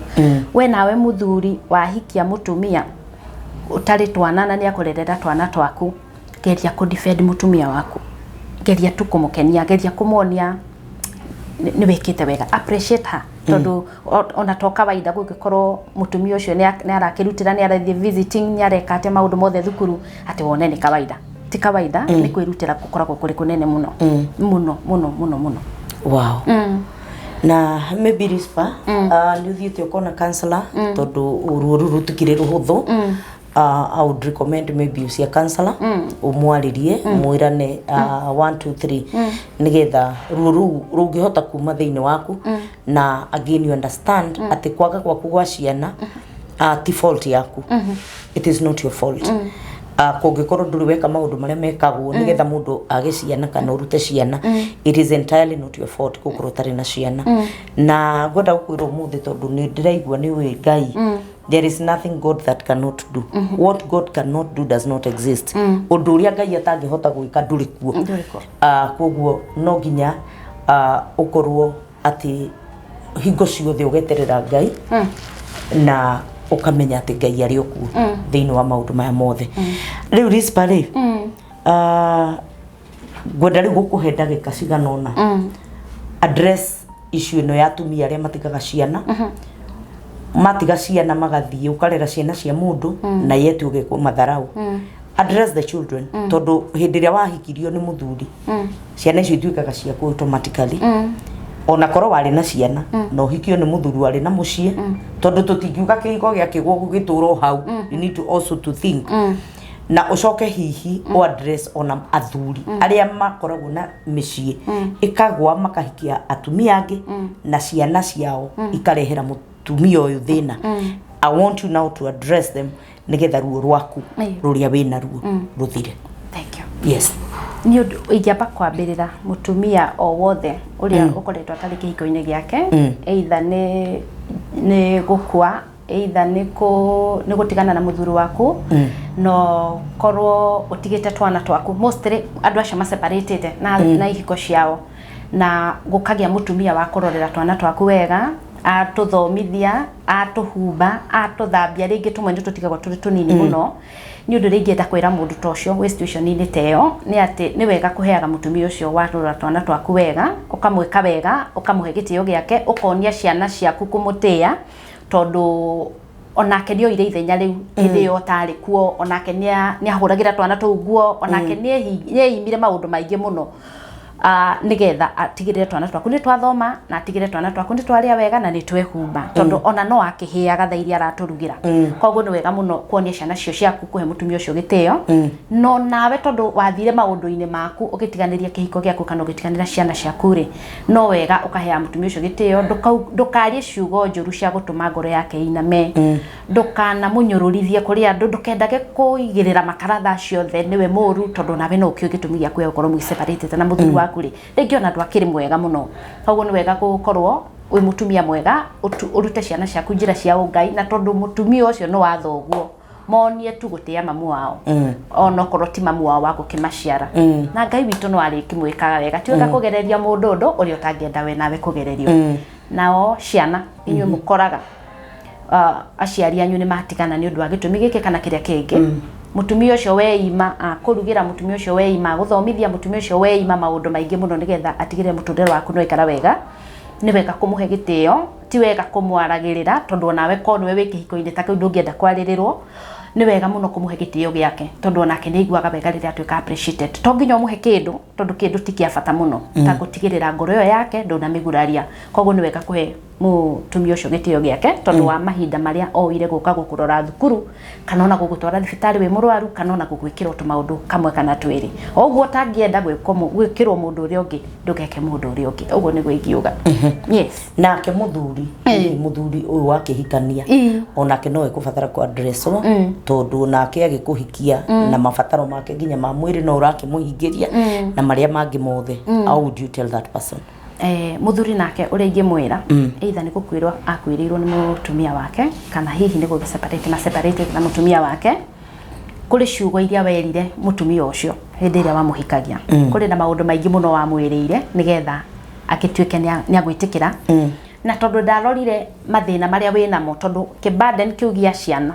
We nawe mũthuri wahikia mũtumia ũtarĩ twana na nĩ akũrerera twana twaku, geria kũ defend mũtumia waku, geria tu kũmũkenia, geria kũmuonia nĩ wĩkĩte wega, appreciate her, tondũ ona to kawaida gũgĩkorwo mũtumia ũcio nĩ arakĩrutĩra, nĩ arathiĩ visiting, nĩ areka atĩa maũndũ mothe thukuru, atĩ wone nĩ kawaida. Ti kawaida, nĩ kwĩrutĩra gũkoragwo kũrĩ kũnene mũno mũno mũno mũno mũno. Na maybe Rispa, nĩ ũthiĩte ũkona counselor, tondũ ruo rũu rũtikĩrĩ rũhũthũ. I would recommend maybe ucia counselor, ũmwarĩrie, mwĩrane 1 2 3, nĩgetha ruo rũu rũngĩhota kuma thĩinĩ waku. Na again, you understand atĩ kwaga gwaku gwa ciana ti fault yaku, it is not your fault. Kũngĩkorwo ndũrĩ weka maũndũ marĩa mekagwo nĩgetha mũndũ age ciana kana ũrute ciana, it is entirely not your fault gũkorwo ũtarĩ na ciana. Na ngwenda gũkwĩra ũmũthĩ, tondũ nĩ ndĩraigua nĩ ũĩ Ngai, there is nothing God that cannot do. What God cannot do does not exist. Ũndũ ũrĩa Ngai atangĩhota gwĩka ndũrĩ kuo. Ndũrĩ kuo. Koguo no nginya ũkorwo atĩ hingo ciothe ũgeterera Ngai na ũkamenya atĩ Ngai arĩ o kuo thĩinĩ wa maũndũ maya mothe. Rĩu Rispa rĩ, ngwenda rĩu gũkũhe ndagĩka cigana ũna address issue ĩno ya atumia arĩa matigaga ciana, matiga ciana magathiĩ, ũkarera ciana cia mũndũ na yet ũgekwo matharau. Address the children, tondũ hĩndĩ ĩrĩa wahikirio nĩ mũthuri, ciana icio ituĩkaga ciaku automatically, ona korwo warĩ na ciana na ũhikio nĩ mũthuri warĩ na mũciĩ, tondũ tũtingiuga kĩhiko gĩakĩgwo gũgĩtũra o hau. You need to also to think na ũcoke hihi o address ona athuri arĩa makoragwo na mĩciĩ ĩkagwa, makahikia atumia angĩ na ciana ciao ikarehera mũtumia ũyũ thĩna. I want you now to address them nĩgetha ruo rwaku rũrĩa wĩna ruo rũthire. Thank you. Yes. Nĩ ũndũ ingĩamba kwambĩrĩra mũtumia o wothe ũrĩa ũkoretwo atarĩ kĩhiko-inĩ gĩake, either nĩ gũkua, either nĩ gũtigana na mũthuri waku, no korwo ũtigĩte twana twaku. Mostly andũ acio maseparatĩte na ihiko ciao na gũkagĩa mũtumia wa kũrorera twana twaku wega, atũthomithia, atũhumba, atũthambia, rĩngĩ tũmwe nĩ tũtigagwo tũrĩ tũnini mũno. Nĩ ũndũ rĩngĩ enda kwĩra mũndũ ta ũcio wĩ situation-inĩ ta ĩyo nĩ atĩ nĩ wega kũheaga mũtumia ũcio warora twana twaku wega, ũkamwĩka wega, ũkamũhe gĩtĩo gĩake, ũkonia ciana ciaku kũmũtĩĩa, tondũ onake nĩ oire ithenya rĩu hĩndĩ ĩyo ũtarĩ kuo. Onake nĩ ahũragĩra twana tũu nguo, onake nĩ eimire maũndũ maingĩ mũno nĩgetha atigĩrĩre twana twaku nĩ twathoma na atigĩrĩre twana twaku nĩ twarĩa wega na nĩ twehumba, tondũ ona no akĩhĩaga thaa iria aratũrugĩra. Koguo nĩ wega mũno kuonia ciana cio ciaku kũhe mũtumia ũcio gĩtĩo. No nawe tondũ wathire maũndũ-inĩ maku ũgĩtiganĩria kĩhiko gĩaku kana ũgĩtiganĩra ciana ciaku rĩ, no wega ũkaheaga mũtumia ũcio gĩtĩo. Ndũkarie ciugo njũru cia gũtũma ngoro yake ĩiname, ndũkanamũnyũrũrithie kũrĩ andũ, ndũkendage kũigĩrĩra makara thaa ciothe nĩwe mũru, tondũ nawe no ũkĩũĩ gĩtũmi gĩaku gĩa gũkorwo mũgĩseparatĩte na mũthuri waku rĩ, rĩngĩ ona ndwakĩrĩ mwega mũno. Koguo nĩ wega gũkorwo wĩ mũtumia mwega, ũrute ciana ciaku njĩra cia ũngai, na tondũ mũtumia ũcio nĩ wa thoguo, monie tu gũtĩa mamu wao, onokorwo ti mamu wao wa gũkĩmaciara. Na Ngai witũ no arĩkĩmwĩkaga wega. Ti wega kũgereria mũndũ ũndũ ũrĩa ũtangĩenda we nawe kũgererio. Nao ciana, inyuĩ mũkoraga aciari anyu nĩ matigana nĩ ũndũ wa gĩtũmi gĩkĩ kana kĩrĩa kĩngĩ, mũtumia ũcio weima akũrugĩra, mũtumia ũcio weima agũthomithia, mũtumia ũcio weima maũndũ maingĩ mũno nĩgetha atigĩrĩre mũtũrĩre waku nĩ waikara wega, nĩ wega kũmũhe gĩtĩo. Ti wega kũmwaragĩrĩra, tondũ onawe korwo nĩwe wĩ kĩhiko-inĩ ta kĩu ndũngĩenda kwarĩrĩrwo. Nĩ wega mũno kũmũhe gĩtĩo gĩake, tondũ onake nĩ aiguaga wega rĩrĩa atuĩka appreciated. To nginya ũmũhe kĩndũ, tondũ kĩndũ ti kĩa bata mũno ta gũtigĩrĩra ngoro ĩyo yake ndũnamĩguraria. Koguo nĩ wega kũhe mũtumia ũcio gĩtĩo gĩake, tondũ wa mahinda marĩa oire gũka gũkũrora thukuru, kana ona gũgũtwara thibitarĩ wĩ mũrwaru, kana ona gũgwĩkĩra tũmaũndũ kamwe kana twĩrĩ. O ũguo ũtangĩenda gwĩkĩrwo mũndũ ũrĩa ũngĩ, ndũgeke mũndũ ũrĩa ũngĩ. Ũguo nĩguo ingiuga, yes. Nake mũthuri, hihi mũthuri ũyũ wakĩhikania, onake no ekũbatara kũ addresswo, tondũ nake agĩkũhikia na mabataro make nginya ma mwĩrĩ no ũrakĩmũhingĩria na marĩa mangĩ mothe. How would you tell that person? Muthuri nake uria ingimwira, either ni gukwirwo akwiriirwo ni mutumia wake, kana hihi ni gũgĩ separate na separated na mutumia wake, kuri ciugo iria werire mutumia ucio hindi ĩrĩa wamuhikagia, kuri na maundu maingi muno wamwĩrĩire nigetha agĩtuĩke nĩ agwĩtĩkĩra. Na tondu ndarorire mathĩna marĩa wĩnamo, tondu kĩburden kĩu gĩa ciana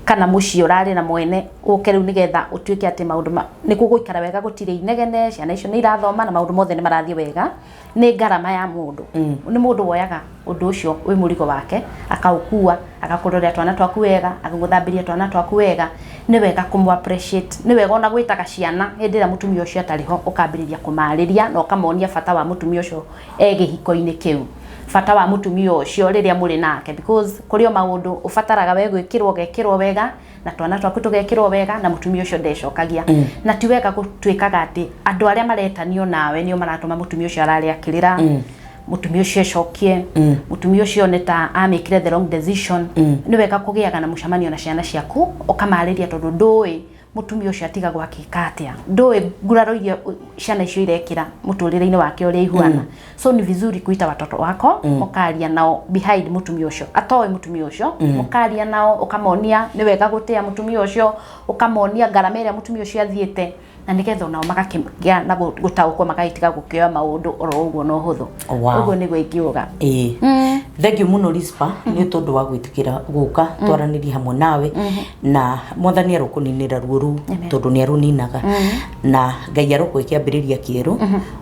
kana muciĩ ũrarĩ na mwene ũke rĩu nĩgetha ũtuĩke atĩ maũndũ nĩ gũgũikara wega, gũtirĩ inegene, ciana icio nĩ irathoma na maũndũ mothe nĩ marathiĩ wega, nĩ ngarama ya mũndũ. Nĩ mũndũ woyaga ũndũ ũcio wĩ mũrigo wake, akaũkua, agakũrorera twana twaku wega, agagũthambĩria twana twaku wega. Nĩ wega kũmũ appreciate, nĩ wega ona gwĩtaga ciana hĩndĩ ĩrĩa mũtumia ũcio atarĩ ho, ũkambĩrĩria kũmarĩria na ũkamonia bata wa mũtumia ũcio e gĩhiko-inĩ kĩu, bata wa mũtumia ũcio rĩrĩa mũrĩ nake, because kũrĩ o maũndũ ũbataraga we gwĩkĩrwo, ũgekĩrwo wega na twana twaku tũgekĩrwo wega, na mũtumia ũcio ndecokagia. Na ti wega gũtuĩkaga atĩ andũ arĩa maretanio nawe nĩo maratũma mũtumia ũcio arare akĩrĩra, mũtumia ũcio ecokie, mũtumia ũcio nĩ ta amĩkire the wrong decision. Nĩ wega kũgĩaga na mũcemanio na ciana ciaku, ũkamarĩria, tondũ ndũĩ mũtumia ũcio atigagwo akĩka atĩa, ndũĩ nguraro iria ciana icio irekĩra mũtũrĩre-inĩ wake ũrĩa ihuana. So ni vizuri kuita watoto wako, ũkaria nao behind mũtumia ũcio atoĩ, mũtumia ũcio ũkaria nao, ũkamonia nĩ wega gũtĩa mũtumia ũcio, ũkamonia ngarama ĩrĩa mũtumia ũcio athiĩte, na nĩgetha onao magakĩgĩa na gũtaũkwo, magagĩtiga gũkĩoya maũndũ oro ũguo na ũhũthũ. Ũguo nĩguo ingiuga. Ĩĩ, thank you mũno, Rispa, nĩ tondũ wa gwĩtĩkĩra gũka twaranĩrie hamwe nawe, na Mwathani arokũninĩra ruo rũu, tondũ nĩ arũninaga, na Ngai arokũhe kĩambĩrĩria kĩerũ,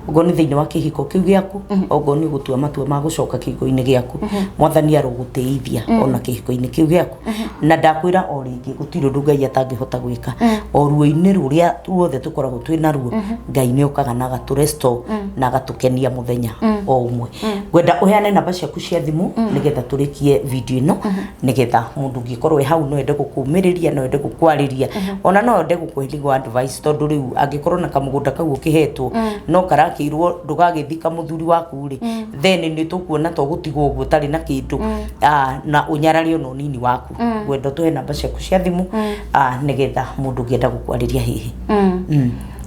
okorwo nĩ thĩinĩ wa kĩhiko kĩu gĩaku, okorwo nĩ ũgũtua matua ma gũcoka kĩhiko-inĩ gĩaku, Mwathani arogũtĩithia ona kĩhiko-inĩ kĩu gĩaku. Na ndakwĩra o rĩngĩ, gũtirĩ ũndũ Ngai atangĩhota gwĩka. O ruo-inĩ rũrĩa ruothe tũkoragwo twĩ naruo, Ngai nĩ okaga na agatũ na agatũkenia mũthenya o ũmwe. Ngwenda ũheane namba ciaku cia thimũ nĩgetha tũrĩkie video ĩno, nĩgetha mũndũ ũngĩkorwo e hau no ende gũkũmĩrĩria, no ende gũkwarĩria, ona no ende gũkũhe legal advice, tondũ rĩu angĩkorwo na kamũgũnda kau ũkĩhetwo no karakĩirwo ndũgagĩthika mũthuri waku rĩ, then nĩ tũkuona to gũtigwo ũguo ũtarĩ na kĩndũ, na ũnyarare ona ũnini waku. Ngwenda ũtũhe namba ciaku cia thimũ, nĩgetha mũndũ ũngĩenda gũkwarĩria hihi.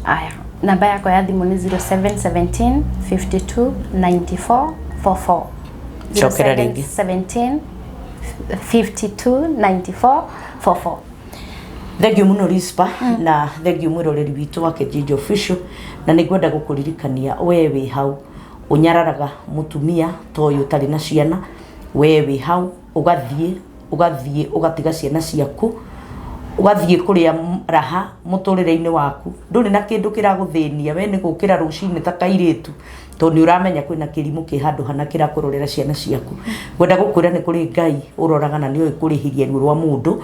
Aya, namba yakwa ya thimũ nĩ 0717 52 94 44. Cokera rĩngĩ. 0717 52 94 44. Thank you mũno, Rispa, na thank you mwĩroreri witũ wa Kijiji Official. Na nĩ ngwenda gũkũririkania, we wĩ hau ũnyararaga mũtumia ta ũyũ ũtarĩ na ciana, we wĩ hau ũgathiĩ ũgatiga ciana ciaku, ũgathiĩ kũrĩa raha mũtũrĩre-inĩ waku, ndũrĩ na kĩndũ kĩragũthĩnia, we nĩ gũkĩra rũcinĩ ta kairĩtu, tondũ nĩ ũramenya kwĩna kĩrimũ kĩ handũ hana kĩrakũrorera ciana ciaku. Ngwenda gũkwĩra nĩ kũrĩ Ngai ũroraga na nĩoĩ kũrĩhĩria ruo rwa mũndũ.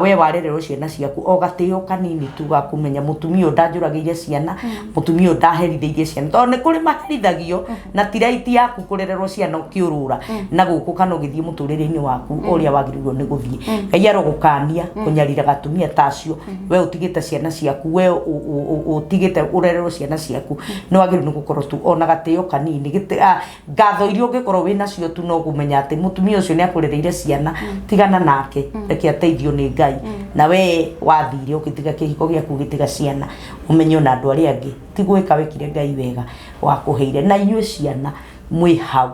We warererwo ciana ciaku o gatĩo kanini tu ga kũmenya mũtumia ũyũ ndanjũragĩire ciana, mũtumia ũyũ ndaherithĩirie ciana, tondũ nĩ kũrĩ maherithagio na ti right yaku kũrererwo ciana ũkĩũrũra na gũkũ kana ũgĩthiĩ mũtũrĩre-inĩ waku ũrĩa wagĩrĩirwo nĩ gũthiĩ. Ngai arogũkania kũnyariraga atumia ta acio. We ũtigĩte ciana ciaku, we ũtigĩte ũrererwo ciana ciaku, nĩ wagĩrĩirwo nĩ gũkorwo tu ona gatĩo kanini, ngatho iria ũngĩkorwo wĩ nacio tu no kũmenya atĩ mũtumia ũcio nĩ akũrereire ciana. Tigana nake, reke ateithio nĩ Ngai. Na we wathire ũgĩtiga kĩhiko gĩaku, ũgĩtiga ciana, ũmenye ona andũ arĩa angĩ ti gwĩka wĩkire Ngai wega wakũheire. Na inyuĩ ciana mwĩ hau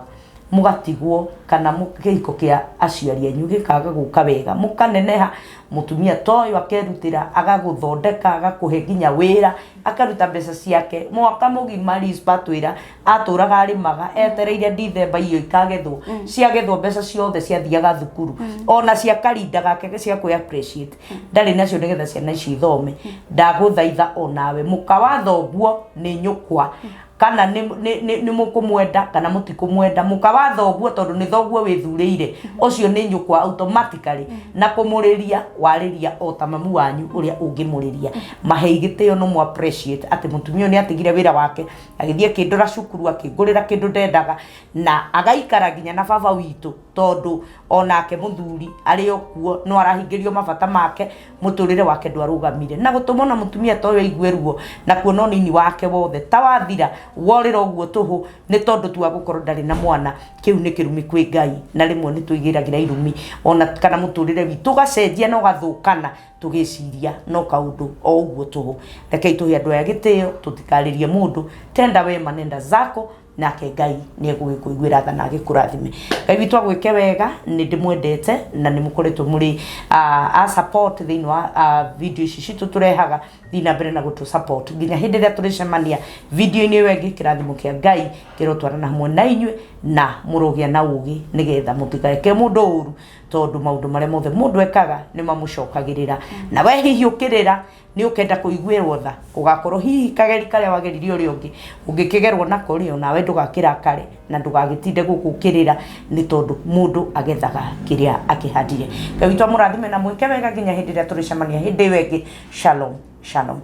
mũgatigwo kana kĩhiko kĩa aciari anyu gĩkaga gũka wega, mũkaneneha, mũtumia ta ũyũ akerutĩra, agagũthondeka, agakũhe nginya wĩra, akaruta mbeca ciake mwaka mũgima. Rispa twĩra atũraga arĩmaga etereire Ndithemba irio ikagethwo, ciagethwo mbeca ciothe ciathiaga thukuru, ona cia karinda gake cia kwĩ appreciate ndarĩ nacio, nĩgetha ciana ici ithome. Ndagũthaitha onawe mũka wa thoguo nĩ nyũkwa, kana nĩ mũkũmwenda kana mũtikũmwenda, mũka wa thoguo, tondũ nĩ thoguo wĩthurĩire, ũcio nĩ nyũkwa automatically, na kũmũrĩria warĩria o ta mamu wanyu ũrĩa ũngĩmũrĩria. Mahei gĩtĩo, no mũ appreciate atĩ mũtumia ũyũ nĩ atigire wĩra wake, agĩthiĩ akĩndora cukuru, akĩngũrĩra kĩndũ ndendaga, na agaikara nginya na baba witũ, tondũ onake mũthuri arĩ o kuo no arahingĩrio mabata make, mũtũrĩre wake ndwarũgamire. Na gũtũma ona mũtumia ta ũyũ aigue ruo na kuona ũnini wake wothe ta wathira worĩra ũguo tũhũ nĩ tondũ tu wa gũkorwo ndarĩ na mwana, kĩu nĩ kĩrumi kwĩ Ngai. Na rĩmwe nĩ twĩgĩragĩra irumi ona kana mũtũrĩre witũ ũgacenjia na ũgathũkana tũgĩciria no kaũndũ o ũguo tũhũ. Rekei tũhe andũ aya gĩtĩo, tũtikarĩrie mũndũ. Tenda wema, nenda zako. Nake Ngai nĩ egũgĩkũiguĩra tha na agĩkũrathime. Ngai witũ agwĩke wega. Nĩ ndĩmwendete na nĩ mũkoretwo mũrĩ a support thĩinĩ wa video ici citũ tũrehaga. Thiĩ na mbere na gũtũ support nginya hĩndĩ ĩrĩa tũrĩcemania video-inĩ ĩyo ĩngĩ. Kĩrathimo kĩa Ngai kĩrotwarana hamwe na inyuĩ, na mũrogĩa na ũgĩ nĩgetha mũtigeke mũndũ ũru, tondũ maũndũ marĩa mothe mũndũ ekaga nĩ mamũcokagĩrĩra. Na we hihi ũkĩrĩra nĩ ũkenda kũiguĩrwo tha, ũgakorwo hihi kageri karĩa wageririe ũrĩa ũngĩ ũngĩkĩgerwo nako rĩ, onawe ndũgakĩrakare na ndũgagĩtinde gũkũ ũkĩrĩra, nĩ tondũ mũndũ agethaga kĩrĩa akĩhandire. Ngai witũ amũrathime na mwĩke wega nginya hĩndĩ ĩrĩa tũrĩcemania hĩndĩ ĩyo ĩngĩ. Shalom, shalom.